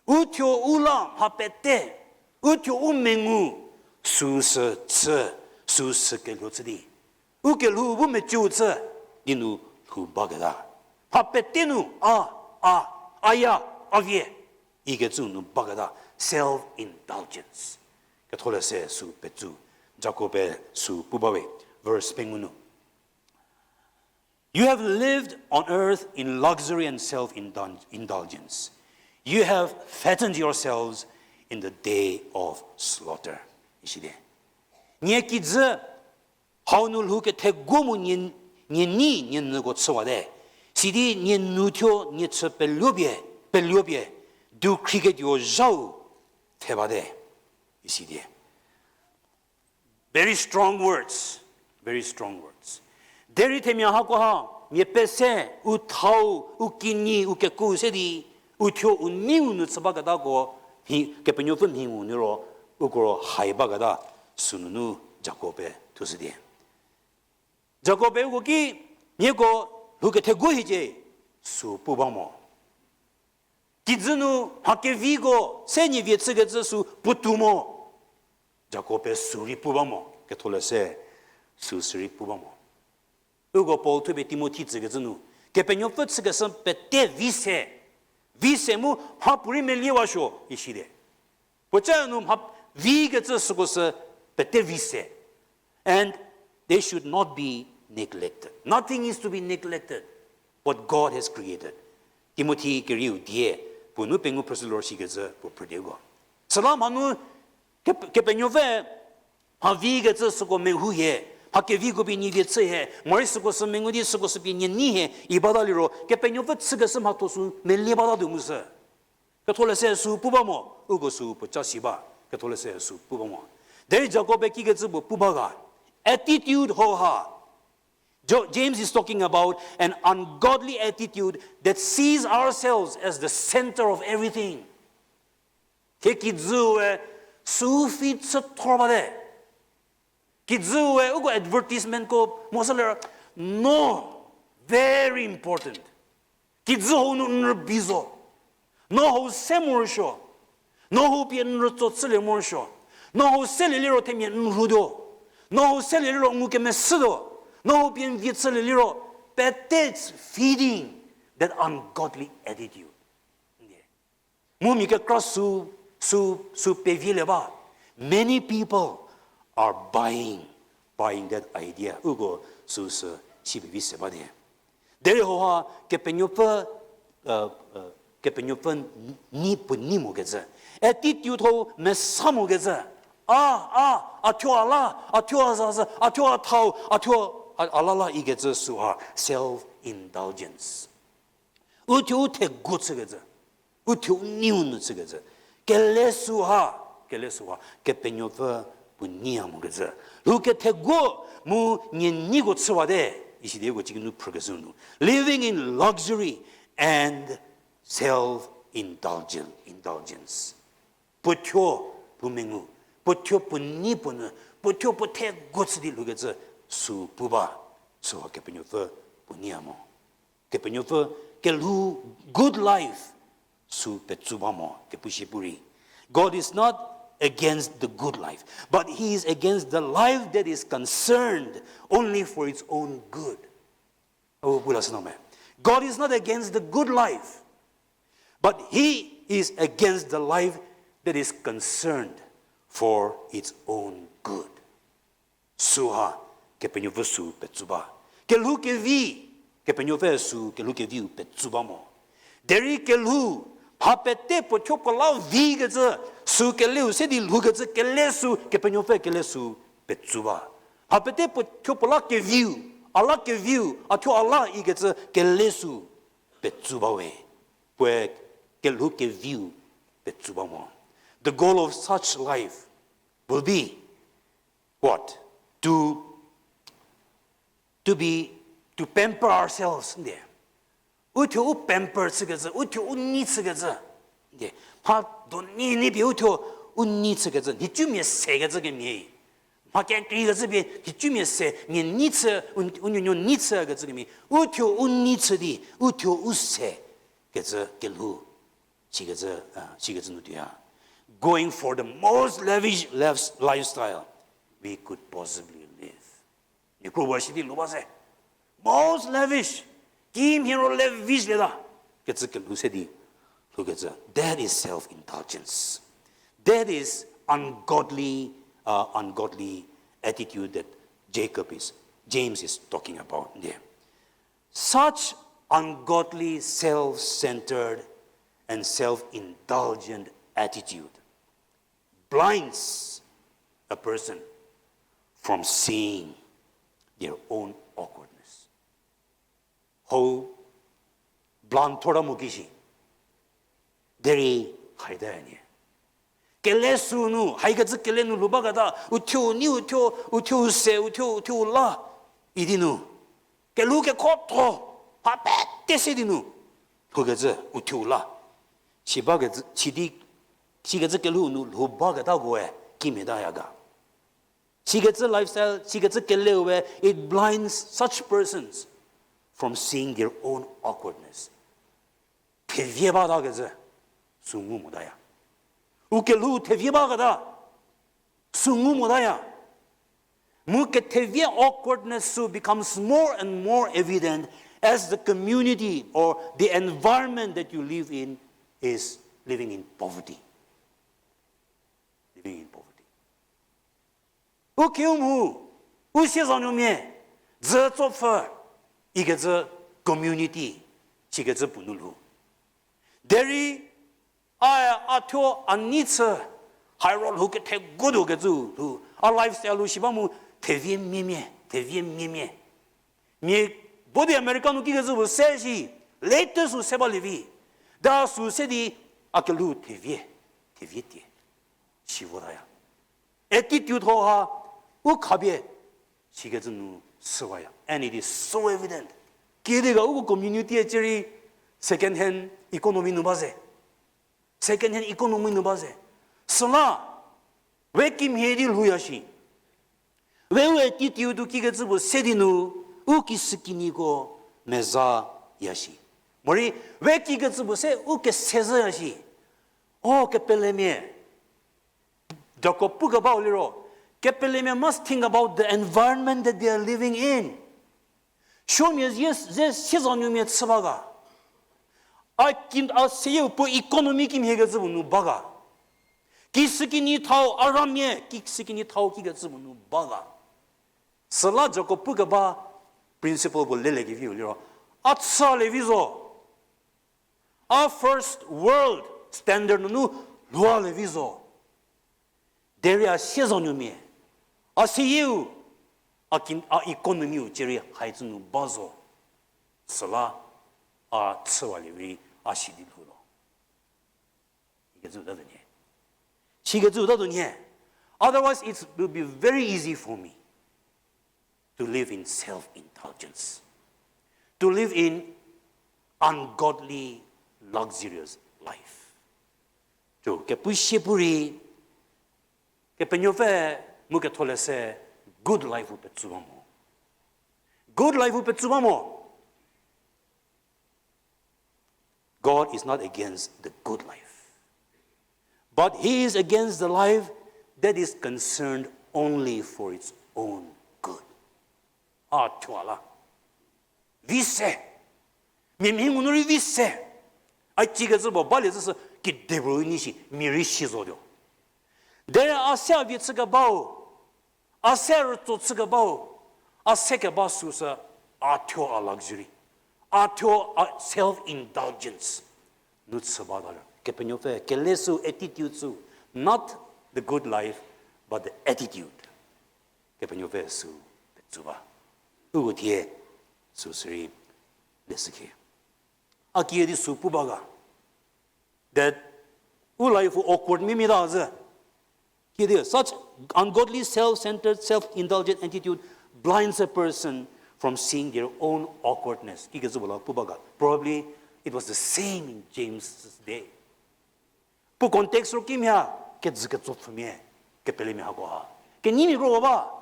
Uthuo u la mha pete, uthuo u mengu, süsü chü, süsü kelho chü di. U kelhou bu meciu chü, di nu lhou baketa. Mha pete nu, a, a, aya, a vie, ikecü nu baketa, self-indulgence. Ketholeshü sü petsü, Jakob-e sü pu bawe, verse pengou nu. You have lived on earth in luxury and self-indulgence. You have fattened yourselves in the day of slaughter. Isidi. Nie kijü hau nu lhou kethegu mu nie, nie nei, nie nyüko chüwate. Sidi nie nu thuo nie chü peluopie, peluopie, dukhriketuo zhau pfhe bate. Isidi. Very strong words. Very strong words. Derei themia hakoha, mia pese, u thau, u kinyi, u kekuo se di, uthuo u neiu nu chü baketako, mhi, Kepenuopfü mhi ngu nu ro, uko ro hai baketa, sünunu Jakob-e thushüdi. Jakob-e uko ki, nieko lhou kethegu hiecie, sü pu ba mo. Kijü nu mha keviko se nie vie chükecü sü puotou mo. Jakob-e sü rei pu ba mo, ketholeshü sü sü rei pu ba mo. Uko Paul thupie Timothi tsükecü nu, Kepenuopfü chükeshü pete vi se, vi se mu mhapuorei meliewa suo, isidi. Puoca nu mha vikecü süko sü pete vi se. And they should not be neglected. Nothing is to be neglected what God has created. Timothy kerieu die, puo nu pengou phrüshü lor shikecü puo phrüdieko. Süla mhanu ke-, Kepenuopfü mha vikecü süko mehou hie, mha keviko pie nie vie chü hie, morei süko sü mengu di süko sü pie nie nei hie, i bata liro, Kepenuopfü chükeshü mhatho sü melie bata tuo mu sü. Ketholeshü sü pu ba mo, uko sü puo ca si ba, Ketholeshü sü pu ba mo. Derei Jakob-e kikecü puo pu ba ga. Attitude hauha. Jo-, James is talking about an ungodly attitude that sees ourselves as the center of everything. Thie kijüu-e sü fi chü thor bate. Kijüu-e uko advertisementko mo sü liro, no, very important. Kijü hau nu n rübei zo. No hau se morosuo. No hau pie n rütso chülie morosuo. No hau selie liro themia n rhutuo. No hau selie liro ngukemeshütuo. No hau pie n vie chülie liro, pete feeding that ungodly attitude. Mu mia kekra sü, sü, sü pevielie ba. Many people are buying, buying that idea. Uko süsü si pevi se ba di. Derei hauha Kepenuopfü, Kepenuopfü ni puo nei mokecü, attitude hau mesa mokecü. A, a, a thuo a la, a thuo a zazü, a thuo a thau, a thuo a, a la la ikecü süha self-indulgence. Uthuo u theguo chükecü, uthuo u neiu nu chükecü, kele süha, kele süha Kepenuopfü puo neiya mokecü. Lhou ketheguo mu nie neiko chüwate, isi di uko cikinu phrükeshü nu. Living in luxury and self-indulgence. Puothuo puo mengu, puothuo puo nei puo nu, puothuo puo theguo chü di lhoukecü sü pu ba, süha Kepenuopfü puo neiya mo. Kepenuopfü kelhou good life sü petsu ba mo, kepu shie pu rei. God is not against the good life, but he is against the life that is concerned only for its own good. Au pu la sü no me. God is not against the good life, but he is against the life that is concerned for its own good. Süha Kepenuopfü sü petsu ba. Kelhou kevi, Kepenuopfü sü kelhou keviu petsu ba mo. Derei kelhou, mha pete puothuo puo la vikecü, sü keleu se di lhoukecü kele sü, Kepenuopfü kele sü petsu ba. Mha pete puothuo puo la keviu, a la keviu, a thuo a la ikecü kele sü petsu ba we. Puoe kelhou keviu petsu ba mo. The goal of such life will be what? To, to be, to pamper ourselves, nde. Uthuo u pamper chükecü, uthuo u nei chükecü, nde. Mha do nei nei pie uthuo u nei chükecü, nhicumia sekecü kemhie. Mha kekreikecü pie nhicumia se, mia nei chü, u, u nuonuo nei chükecü kemhie. Uthuo u nei chü di, uthuo u se kecü kelhou. Sikecü, sikecü nu tuoya. Going for the most lavish lives-, lifestyle we could possibly live. Mia kro ba shi di lhou ba se. Most lavish. Kimhie ro lavish lieta kecü kelhou se di lhoukecü. That is self-indulgence. That is ungodly, uh, ungodly attitude that Jacob is, James is talking about there. Such ungodly, self-centered, and self-indulgent attitude blinds a person from seeing their own awkwardness. Hau blind thorta mo kishi. Derei haita nie. Kele sü nu, haikecü kele nu lhou baketa, uthuo nei, uthuo, uthuo se, uthuo, uthuo la idi nu. Kelhou kekhotho, mha pete se di nu lhoukecü uthuo la. Si bakecü, sidi, sikecü kelhou nu lhou baketakoe kimiataya ga. Sikecü lifestyle, sikecü keleue, it blinds such persons from seeing their own awkwardness. Thevie batakecü sü ngu motaya. U kelhou thevie baketa sü ngu motaya. Mu kethevie awkwardness sü becomes more and more evident as the community or the environment that you live in is living in poverty. Living in poverty. U kiu mu, U siezanuomia, dzü tsopfü, ikecü community, sikecü puo nu lhou. Derei, a, a thuo a nei chü, hairo lhou kethe godo kecü lhou, a lifestyle lhou shi ba mu, thevie miemia, thevie miemia. Mia, body America nu kikecü puo se shi, latest u se balie vi. Da sü se di, a kelhou thevie, thevie tie. Si votaya. Attitude hau ha, u khapie, sikecü nu süwaya. And it is so evident. Kiüdi ga uko community e cierei second hand economy nu ba ze. Second hand economy nu ba ze. Süla, we kimhie di lhouya shi. We u attitude kikecü puo se di nu, u kishükinyiko mezaya shi. Morei, we kikecü puo se u kese zhüya shi. O, kepelemia. Jakob pukebau liro, kepelemia must think about the environment that they are living in. Suomia ze, ze siezanuomia chü ba ga. A kim, a seyieu puo economy kimhiekecü puo nu ba ga. Kishükinyi thau, a ramia, kishükinyi thau kikecü puo nu ba ga. Süla Jakob pukeba principle puo lelekeviu liro, a chülie vi zo. A first world standard nunu lhoulie vi zo. Derei a siezanuomia, a seyieu, a kin, a economy-u cierei haicü nu ba zo. Süla a chüwalie vi a si di lhou lo. Ikecü ta tuo nyie. Sikecü ta tuo nyie. Otherwise, it will be very easy for me to live in self-indulgence, to live in ungodly, luxurious life. Tuo, kepu sie pu rei, Kepenuopfü mu ketholeshü good life-u petsu ba mo. Good life-u petsu ba mo. God is not against the good life, but he is against the life that is concerned only for its own good. A thuo la. Vi se. Mia mhi ngu nu rei vi se. A kikecü puo balie zhü sü kedipuo rei nei shi, mia rei si zotuo. Derei a se a vie chükebau, a se rütso chükebau, a se keba süsü a thuo a luxury, a thuo a self-indulgence nu chü bata liro, Kepenuopfü kele sü attitude sü, not the good life, but the attitude. Kepenuopfü sü petsu ba. Uko thie süsü rei leshükhie. A kiüdi sü pu ba ga. That u life awkward mimia ta zhü. Kiüdi such ungodly, self-centered, self-indulgent attitude blinds a person from seeing their own awkwardness. Kikecü puo la pu ba ga. Probably it was the same in James's day. Puo context ro kimhie, kejü ketsopfümia, kepelemia hako ha. Kenyimia kro ba.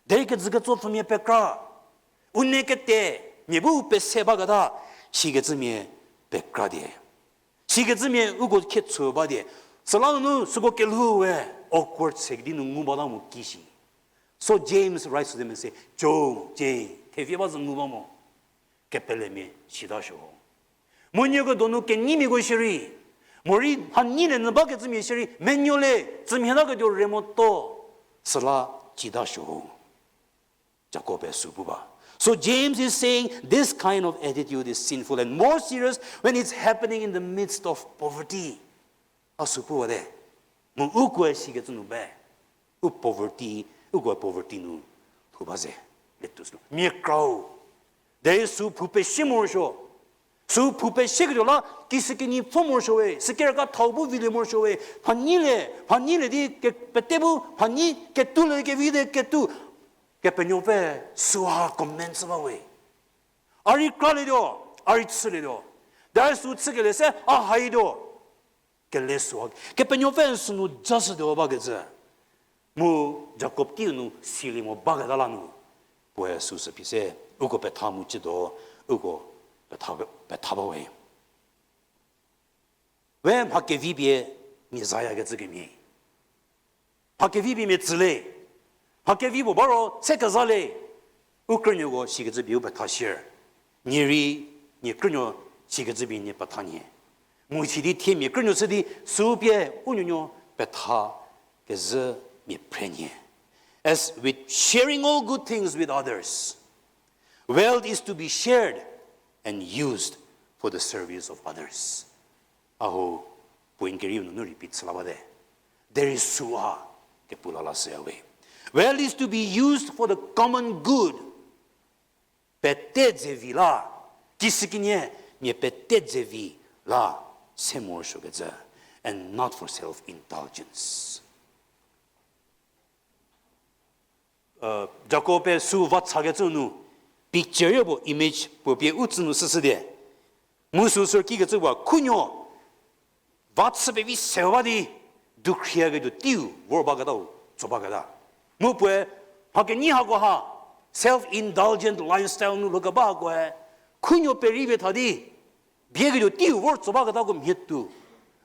Derei kejü ketsopfümia pekra. U ne kete, mia bu u pese baketa, sikecümia pekra die. Sikecümia uko khetsü ba die. Süla nunu süko kelhou we awkward se kedi nu ngu bata mo ki shi. So James writes to them and say, Jo, je, thevie ba zü ngu ba mo. Kepelemia sita suo ho. Mu nieko donu kenyimiako shierei, morei mhanyi le nyü bakecümia shierei, menuo le, tsümhie taketuo re motuo, süla cita suo ho. Jakob-e sü pu ba. So James is saying this kind of attitude is sinful and more serious when it's happening in the midst of poverty. A sü puwate. Mu ukoe sikecü nu be. U poverty, ukoe poverty nu lhou ba ze. Letus nu. Mia krau. Derei sü phou pesie morosuo. Sü phou pesieketuo la, kishükinyi pfo morosuo we, sükiraka thau bu vilie morosuo we, mhanyi le, mhanyi le di ke, pete bu, mhanyi ketu le kevi de ketu. Kepenuopfü süha commend chü ba we. A rei kralietuo, a rei chülietuo. Derei sü chükelie se a haituo. Kele süha, Kepenuopfü sünu jashütuo bakecü. Mu Jakob kiu nu silie mo baketa la nu. Puoe süsü phi se, uko petha mu cütuo, uko petha, petha ba we. We mha kevi pie mia zayakecü kemhie. Mha kevi pie mia tsüle. Mha kevi puo ba ro se keza le. U krünuoko sikecü pie u petha shie. Nie rei, nie krünuo sikecü pie nie petha nyie. Mu sidi thie mia krünuo chü di sü pie u nuonuo petha kezhü mia phre nyie. as with sharing all good things with others. Wealth is to be shared and used for the service of others. A ho point kerieu nunu repeat chü la bate. There is sua kepu la la se we. Wealth is to be used for the common good. Pete dzevi la, kishükinyi mia pete dzevi la se morosuokecü, and not for self-indulgence. Jakob-e sü va chakecü nu, picture-e puo image puo pie u tsü nu süsü die. Mu sü sü kikecü puo khunuo, va chü pevi se ba di, dukhriyaketuo teiu vor baketau tso baketa. Mu puoe, mha kenyi hako ha, self-indulgent lifestyle nu lhokeba hakoe, khunuo peripie tha di, bieketuo teiu vor tso baketako mhie tuo.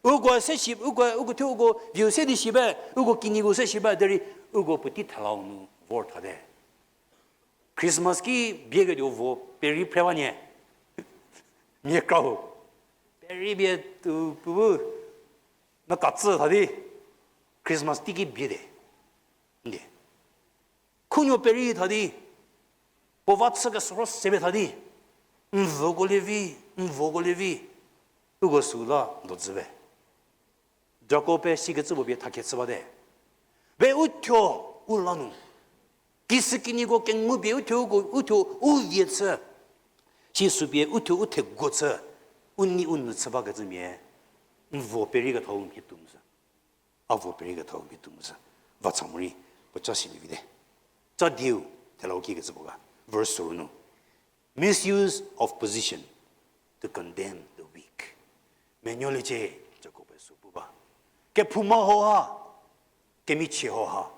Uko se shi, uko, uko thuo uko viu se di shi ba, uko kinyiko se shi ba, derei uko puotei thelau nu vor thate. Christmas ki bieketuo vo peri phre ba nie. Mia krau. Peri bie tuo pu bu. Na katsü tha di. Christmas teiki bie de. Ndie. Khunuo peri tha di. Puo va chü kesoro se pie tha di. N vüko lievi, n voko lievi. Uko sü la dodzü be. Jakob-e sikecü puo pie thakhe chü bate. Be u thuo u la nu. Kishükinyiko kengu pie u thuo uko, u thuo u vie chü. Shi sü pie u thuo u theguo chü. U nei u nu chü bakecümia. N vo peri kethau mhie tuo mu sü. A vo peri kethau mhie tuo mu sü. Va cha morei, puo cha silievi te. Cha dieu, thelau kikecü puo ga. Verse soru nu. Misuse of position to condemn the weak. Menuoliecie, Jakob-e sü pu ba. Kephouma hauha, kemichie hauha,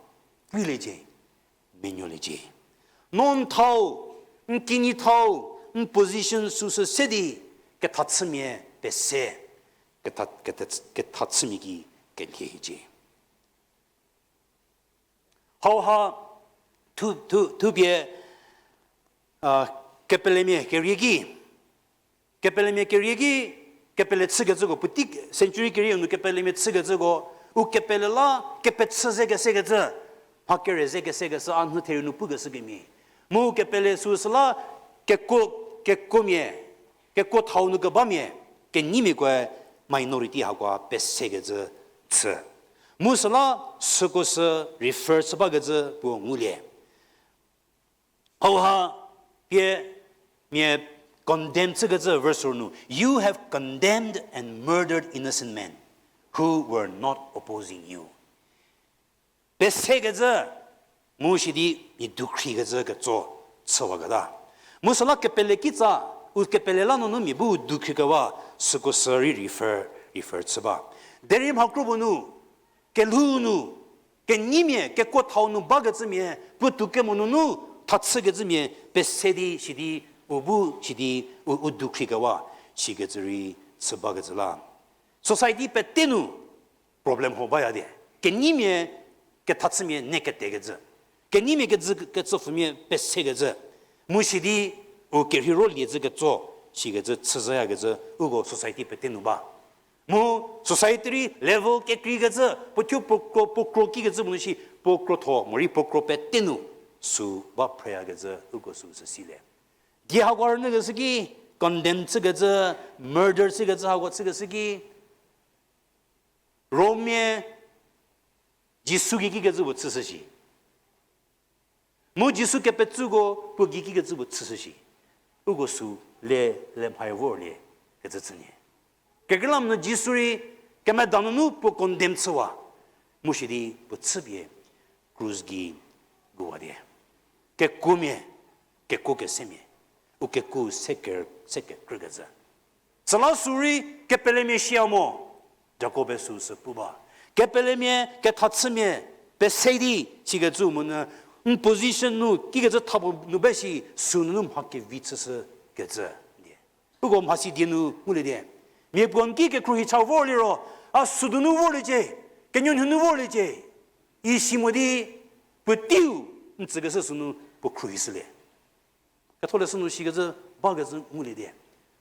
puliecie, menuoliecie. No n thau, n kinyi thau, n position süsü se di, kethachümia pese, ketha, ketha, kethachümia ki kelie hiecie. Hauha thu, thu, thupie, a, kepelemia kerie ki, kepelemia kerie ki, kepele chükecüko, puotei century kerieu nu kepelemia chükecüko, u kepele la kepechü ze kesekecü, mha kere ze kesekecü a nhü therieu nu pukeshü kemhie. Mu kepele süsü la kekuo, kekuomia, kekuo thau nu kebamia, kenyimiakoe minority hakoa pesekecü chü. Mu süla süko sü refer chü bakecü puo ngulie. Hauha pie mia condemn chükecü verse nu, You have condemned and murdered innocent men who were not opposing you. Pesekecü, mu sidi mia dukhrikecü ketso chüwaketa. Mu süla kepele kitsa, u kepele la nunu mia bu dukhrikewa, süko sü rei refer, refer chü ba. Derei mha kro puo nu, kelhou nu, kenyimia, kekuo thau nu bakecümia, puotou kemo nunu, thachükecümia, pese di, sidi, u bu, sidi, u, u dukhrikewa, sikecü rei chü bakecü la. Society pete nu, problem ho baya di. Kenyimia, kethachümia ne ketekecü. Kenyimia kecü, kecüpfümia pesekecü. Mu sidi, u kerhei ro liecü ketso, sikecü chüzhüyakecü, uko society pete nu ba. Mu society rei level kekreikecü, puothuo puo kro, puo kro kikecü puo nu shi, puo krotho, morei puo kro pete nu, sü ba phreyakecü, uko sü sü silie. Die hako rünyükeshü ki, condemn chükecü, murder chükecü, hako chükeshü ki, Rommia Jisu gei kikecü puo chüshü shi. Mu Jisu kepecüko puo gei kikecü puo chüshü shi. Uko sü le, le mhai vorlie kecü chünie. Kekreilamonyü Jisu rei kemeda nunu puo condemn chüwa. Mu sidi puo chüpie krus gei guwa die. Kekuomia, kekuo kesemia. U kekuo se ke, se kekrükecü. Süla sü rei kepelemia shia mo, Jakob-e sü sü pu ba. Kepelemia, kethachümia, pese di, sikecü monyü, n position nu, kikecü thapuo nu ba shi, sü nunu mha kevi chüshü kecü die. Uko mhasi die nu ngulie die. Mia puo n ki kekhruohi cha vorliro, a sü donu vorliecie, kenuonhie nu vorliecie. Isi mo di, puoteiu, n tsükeshü sünu puo khruohishülie. Ketholeshü nu shikecü, bakecü ngulie die.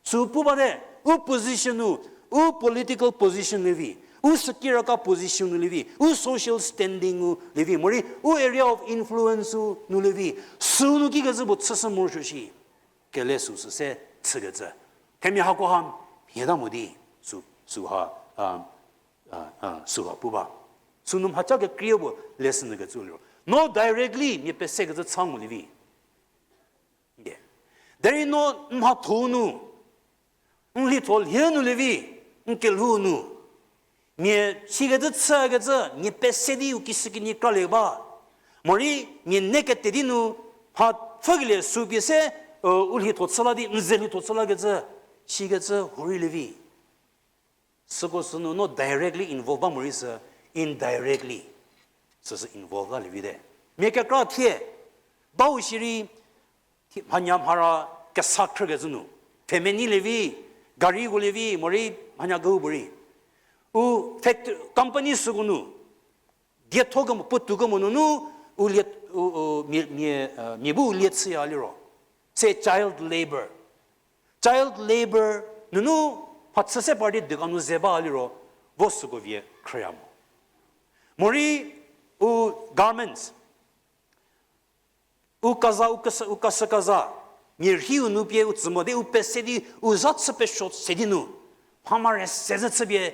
Sü pu bate, u position nu, u political position nu vi, U sükiraka position nu lievi, u social standing nu lievi, morei u area of influence nu lievi, sünu kikecü puo chüshü morosuo shi. Kele süsü se chükecü. Themia hakoha mhie ta mo di, sü, süha, a, a, a, süha pu ba. Sünu mhaca kekrie puo lesson nu kecü liro, no directly mia pesekecü cha mo lievi. Derei no n mhatho nu, n lhitho lhie nu lievi, n kelhou nu mia sikecü chükecü, mia pese di u kisükinyi kralie ba. Morei mia ne kete di nu, mha pfhükelie sü pie se, u lhitho chü la di, n ze lhitho chü lakecü, sikecü hurei lievi. Süko sünu no directly involve ba morei sü, indirectly süsü involve la lievi te. Mia kekra thie, bau shierei, mhanya mhara kesa khrükecü nu, pfhemenei lievi, gariko lievi, morei mhanya kehoupuorei, u fact, company süko nu dietho kemo, puotou kemo nunu, u lie, u, u, mia, mia, mia bu u lie chüya liro, se child labour. Child labour nunu mhachü se par di dukan nu ze ba liro, vo süko vie khrüya mo. Morei u garments, u kaza, u kasa, u kasükaza, mia rhiu nu pie u tsü mo di u pese di u za chü pesuo se di nu, mha mare se zhü chüpie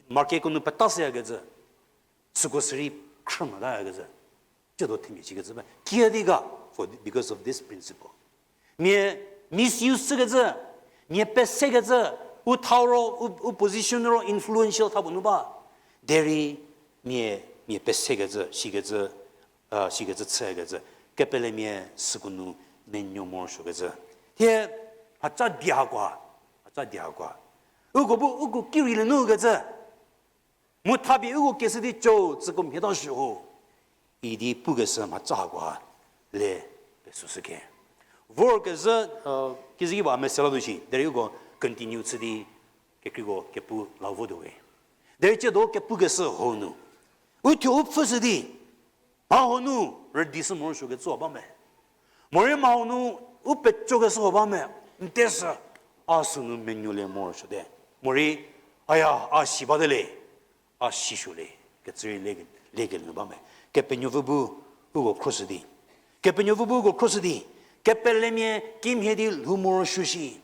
marketko nu peta shüyakecü, süko sürei khrü motayakecü, tsiedo themia shikecü ba. Kiüdi ga, for, because of this principle. Mia misuse chükecü, mia pesekecü, u thau ro, u, u position ro influential tha puo nu ba. Derei mia, mia pesekecü, sikecü, a, sikecü chükecü, kepelemia süko nu menuo morosuokecü. Thie, mhaca di hakoha, mhaca di hakoha, uko bu uko ki rei le nu kecü, mu thapie uko keshü di cho, tsüko mhie ta shü ho, idi pukeshü mhaca hakoha le pesüshü ke. Vorkezhü, kizüki ba mese la nu shi, derei uko continue chü di kekreiko kepu la votuo we. Derei tsiedo kepukeshü ho nu, u thuo u pfhüshü di, mha ho nu rüdishü morosuokecü ba me. Morei mha ho nu u pecokeshü ho ba me, n teshü, a sünu menuolie morosuote. Morei, aya, a si bate le, a sisuo le, kecü rei le, lekelie nu ba me. Kepenuopfü bu uko khroshü di, Kepenuopfü bu uko khroshü di, kepelemia kimhie di lhou morosuo shi.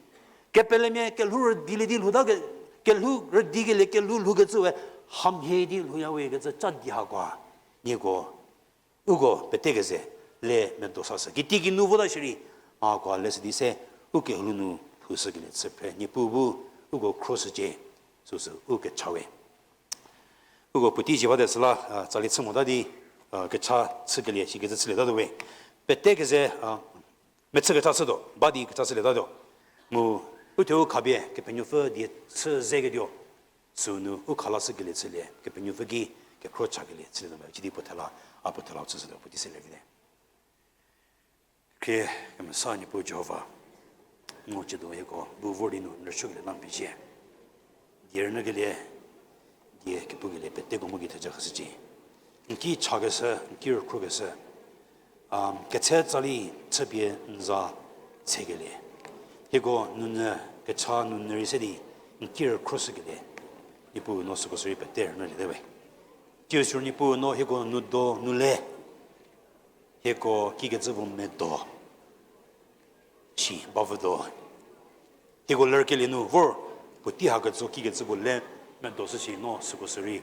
Kepelemia kelhou rüdilie di lhouta ke, kelhou rüdikelie kelhou lhoukecü we, hamhie di lhouya we kecü ca di hakoha, nieko, uko pete keze le medo sashü. Kitiekinu vota shierei, a hakoha leshü di se, u kelhou nu lhoushükelie chü phre, Niepuu bu uko khroshücie, süsü u kecha we. Uko puotei zie bate süla, a, tsali chü mota di, a, kecha chükelie, sikecü chülietatuo we. Pete keze, a, mechü kecha chütuo, ba di kecha chülietatuo. Mu, u thuo u khapie, Kepenuopfü die chü zeketuo. Sünu u kha la shükelie chülie, Kepenuopfü ki kekhro chakelie chülie nu ba, chidi puo thela, a puo thela chüshütuo, puotei selie vite. Khrie kemesa Niepuu Jihova, no tsiedo hieko bu vor di nu n rüsuokelie la n pezie. Die rünyükelie, die kepukelie peteko mu ki theja khashücie. N ki chakeshü, n ki rükhrokeshü, a, ketse tsali chüpie n za tsekelie, hieko nunyü, kecha nunyü rei se di n ki rükhrokeshükelie, Niepuu no süko sürei pete rünyüliete we. Tsiu sü Niepuu no hieko nu do nu le, hieko kikecü puo medo shi bavüdo. Hieko lerkelie nu vor puotei hakecü kikecü puo le medo shü shi no süko sürei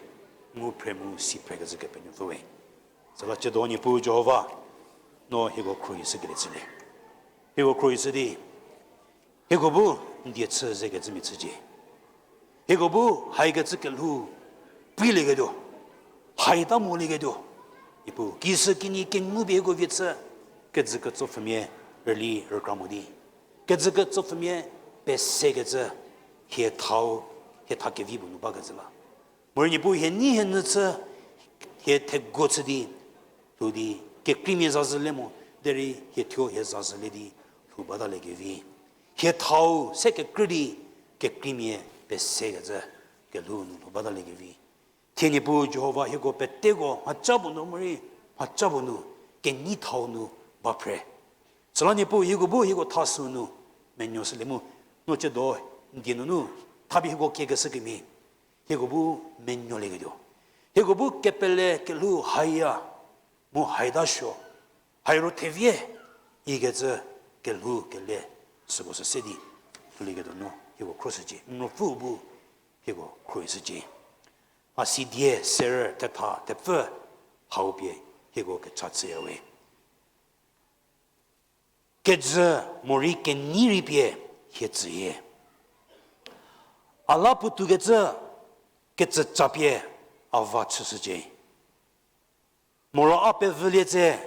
ngu phre mu si phrekecü Kepenuopfü we. Süla tsiedo Niepuu Jihova, no hieko khruohishükelie chülie. Hieko khruohishü di, hieko bu n die chü zekecümia chücie. Hieko bu haikecü kelhou preilieketuo, haita molieketuo, Niepuu, kishükinyi kengupie hieko vie chü, kejü ketsopfhümia rüli rükra mo di, kejü ketsopfhümia pesekecü, hie thau, hie tha kevi puo nu bakecü la, morei Niepuu hie nei hie nyü chü, hie thego chü di, lhou di, kekreimia zazhü le mo, derei hie thuo hie zazhü le di lhou batalie kevi, hie thau se kekrü di, kekreimia pesekecü kelhou nu lhou batalie kevi. Thie Niepuu Jihova hieko peteko mhaca puo nu morei mhaca puo nu kenei thau nu ba phre. Süla Niepuu hieko bu hieko thasü nu menuoshülie mu, no tsiedo n die nunu thapie hieko kiekeshü kemhie, hieko bu menuolieketuo, hieko bu kepele kelhou haya, mu haita suo, hairo thevie ikecü kelhou kele süko sü se di lhoulieketuo nu hieko khroshücie, n Ruopfü bu hieko khroshücie. Mhasi die serü thetha thepfü hau pie hieko kecha chüyawe. Kejü morei kenei rei pie hie tsühie. A la puotoukecü kecüca pie a va chüshücie. Moro a pevülie tse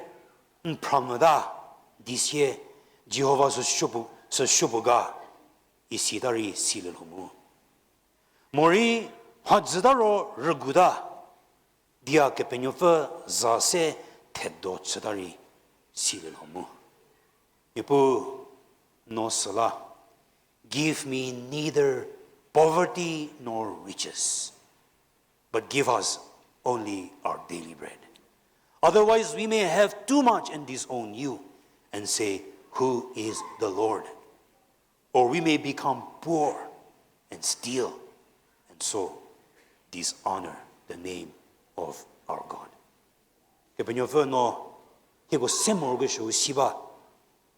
n phra mota di sie Jihova süsuo puo ga, isita rei silie lho mu. Morei mhadzüta ro rüguta, dia Kepenuopfü za se thedo chüta rei silie lho mu. Niepuu, no süla, give me neither poverty nor riches, but give us only our daily bread. Otherwise, we may have too much and disown you and say, who is the Lord? Or we may become poor and steal, and so dishonor the name of our God. Kepenuopfü no hieko se morokesuo si ba,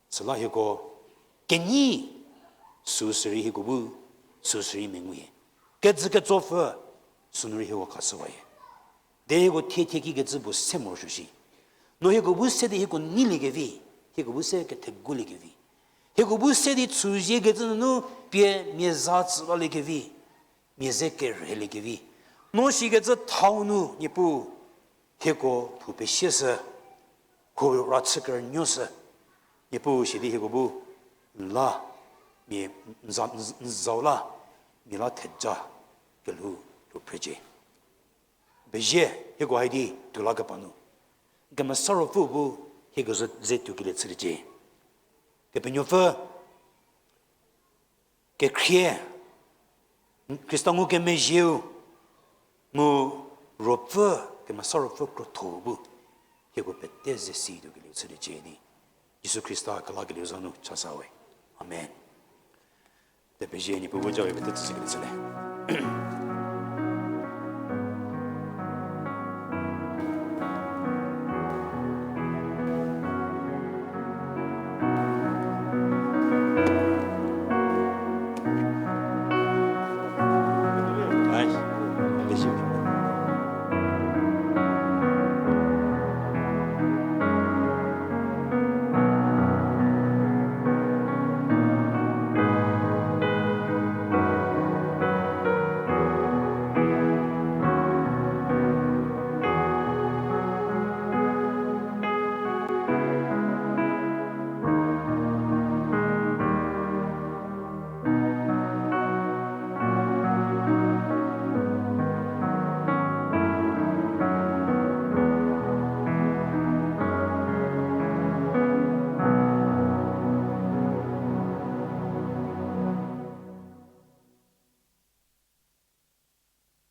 süla hieko kenei süu sürei hieko bu süu sürei menguhie. Kejü ketsopfü sünu rei hieko khashüwayie. Derei hieko thie thie kikecü puo se morosuo shi. No hieko bu se di hieko neiliekevi, hieko bu se ketheguliekevi, hieko bu se di chüziekecü nunu pie mia za tsüwaliekevi, mia ze kerheiliekevi, no shikecü thau nu Niepuu, hieko phou pesieshü, huo ra chü kerünuoshü, Niepuu sidi hieko bu n la, mia n za, n zau la, mia la theja kelhou tuo phrecie. Pezie, hieko hai di tuo lakepa nu, Kemesa Ruopfü bu hieko ze, ze tuokelie chüliecie. Kepenuopfü, kekhrie, Khrista ngukemezhieu, mu Ruopfü, Kemesa Ruopfü krotho bu hieko pete ze si tuokelie chüliecie di, Jisu Khrista kelakelieu za nu chasa we. Amen. Te pezie, Niepuu bu ja we pete tsüshükelie chülie.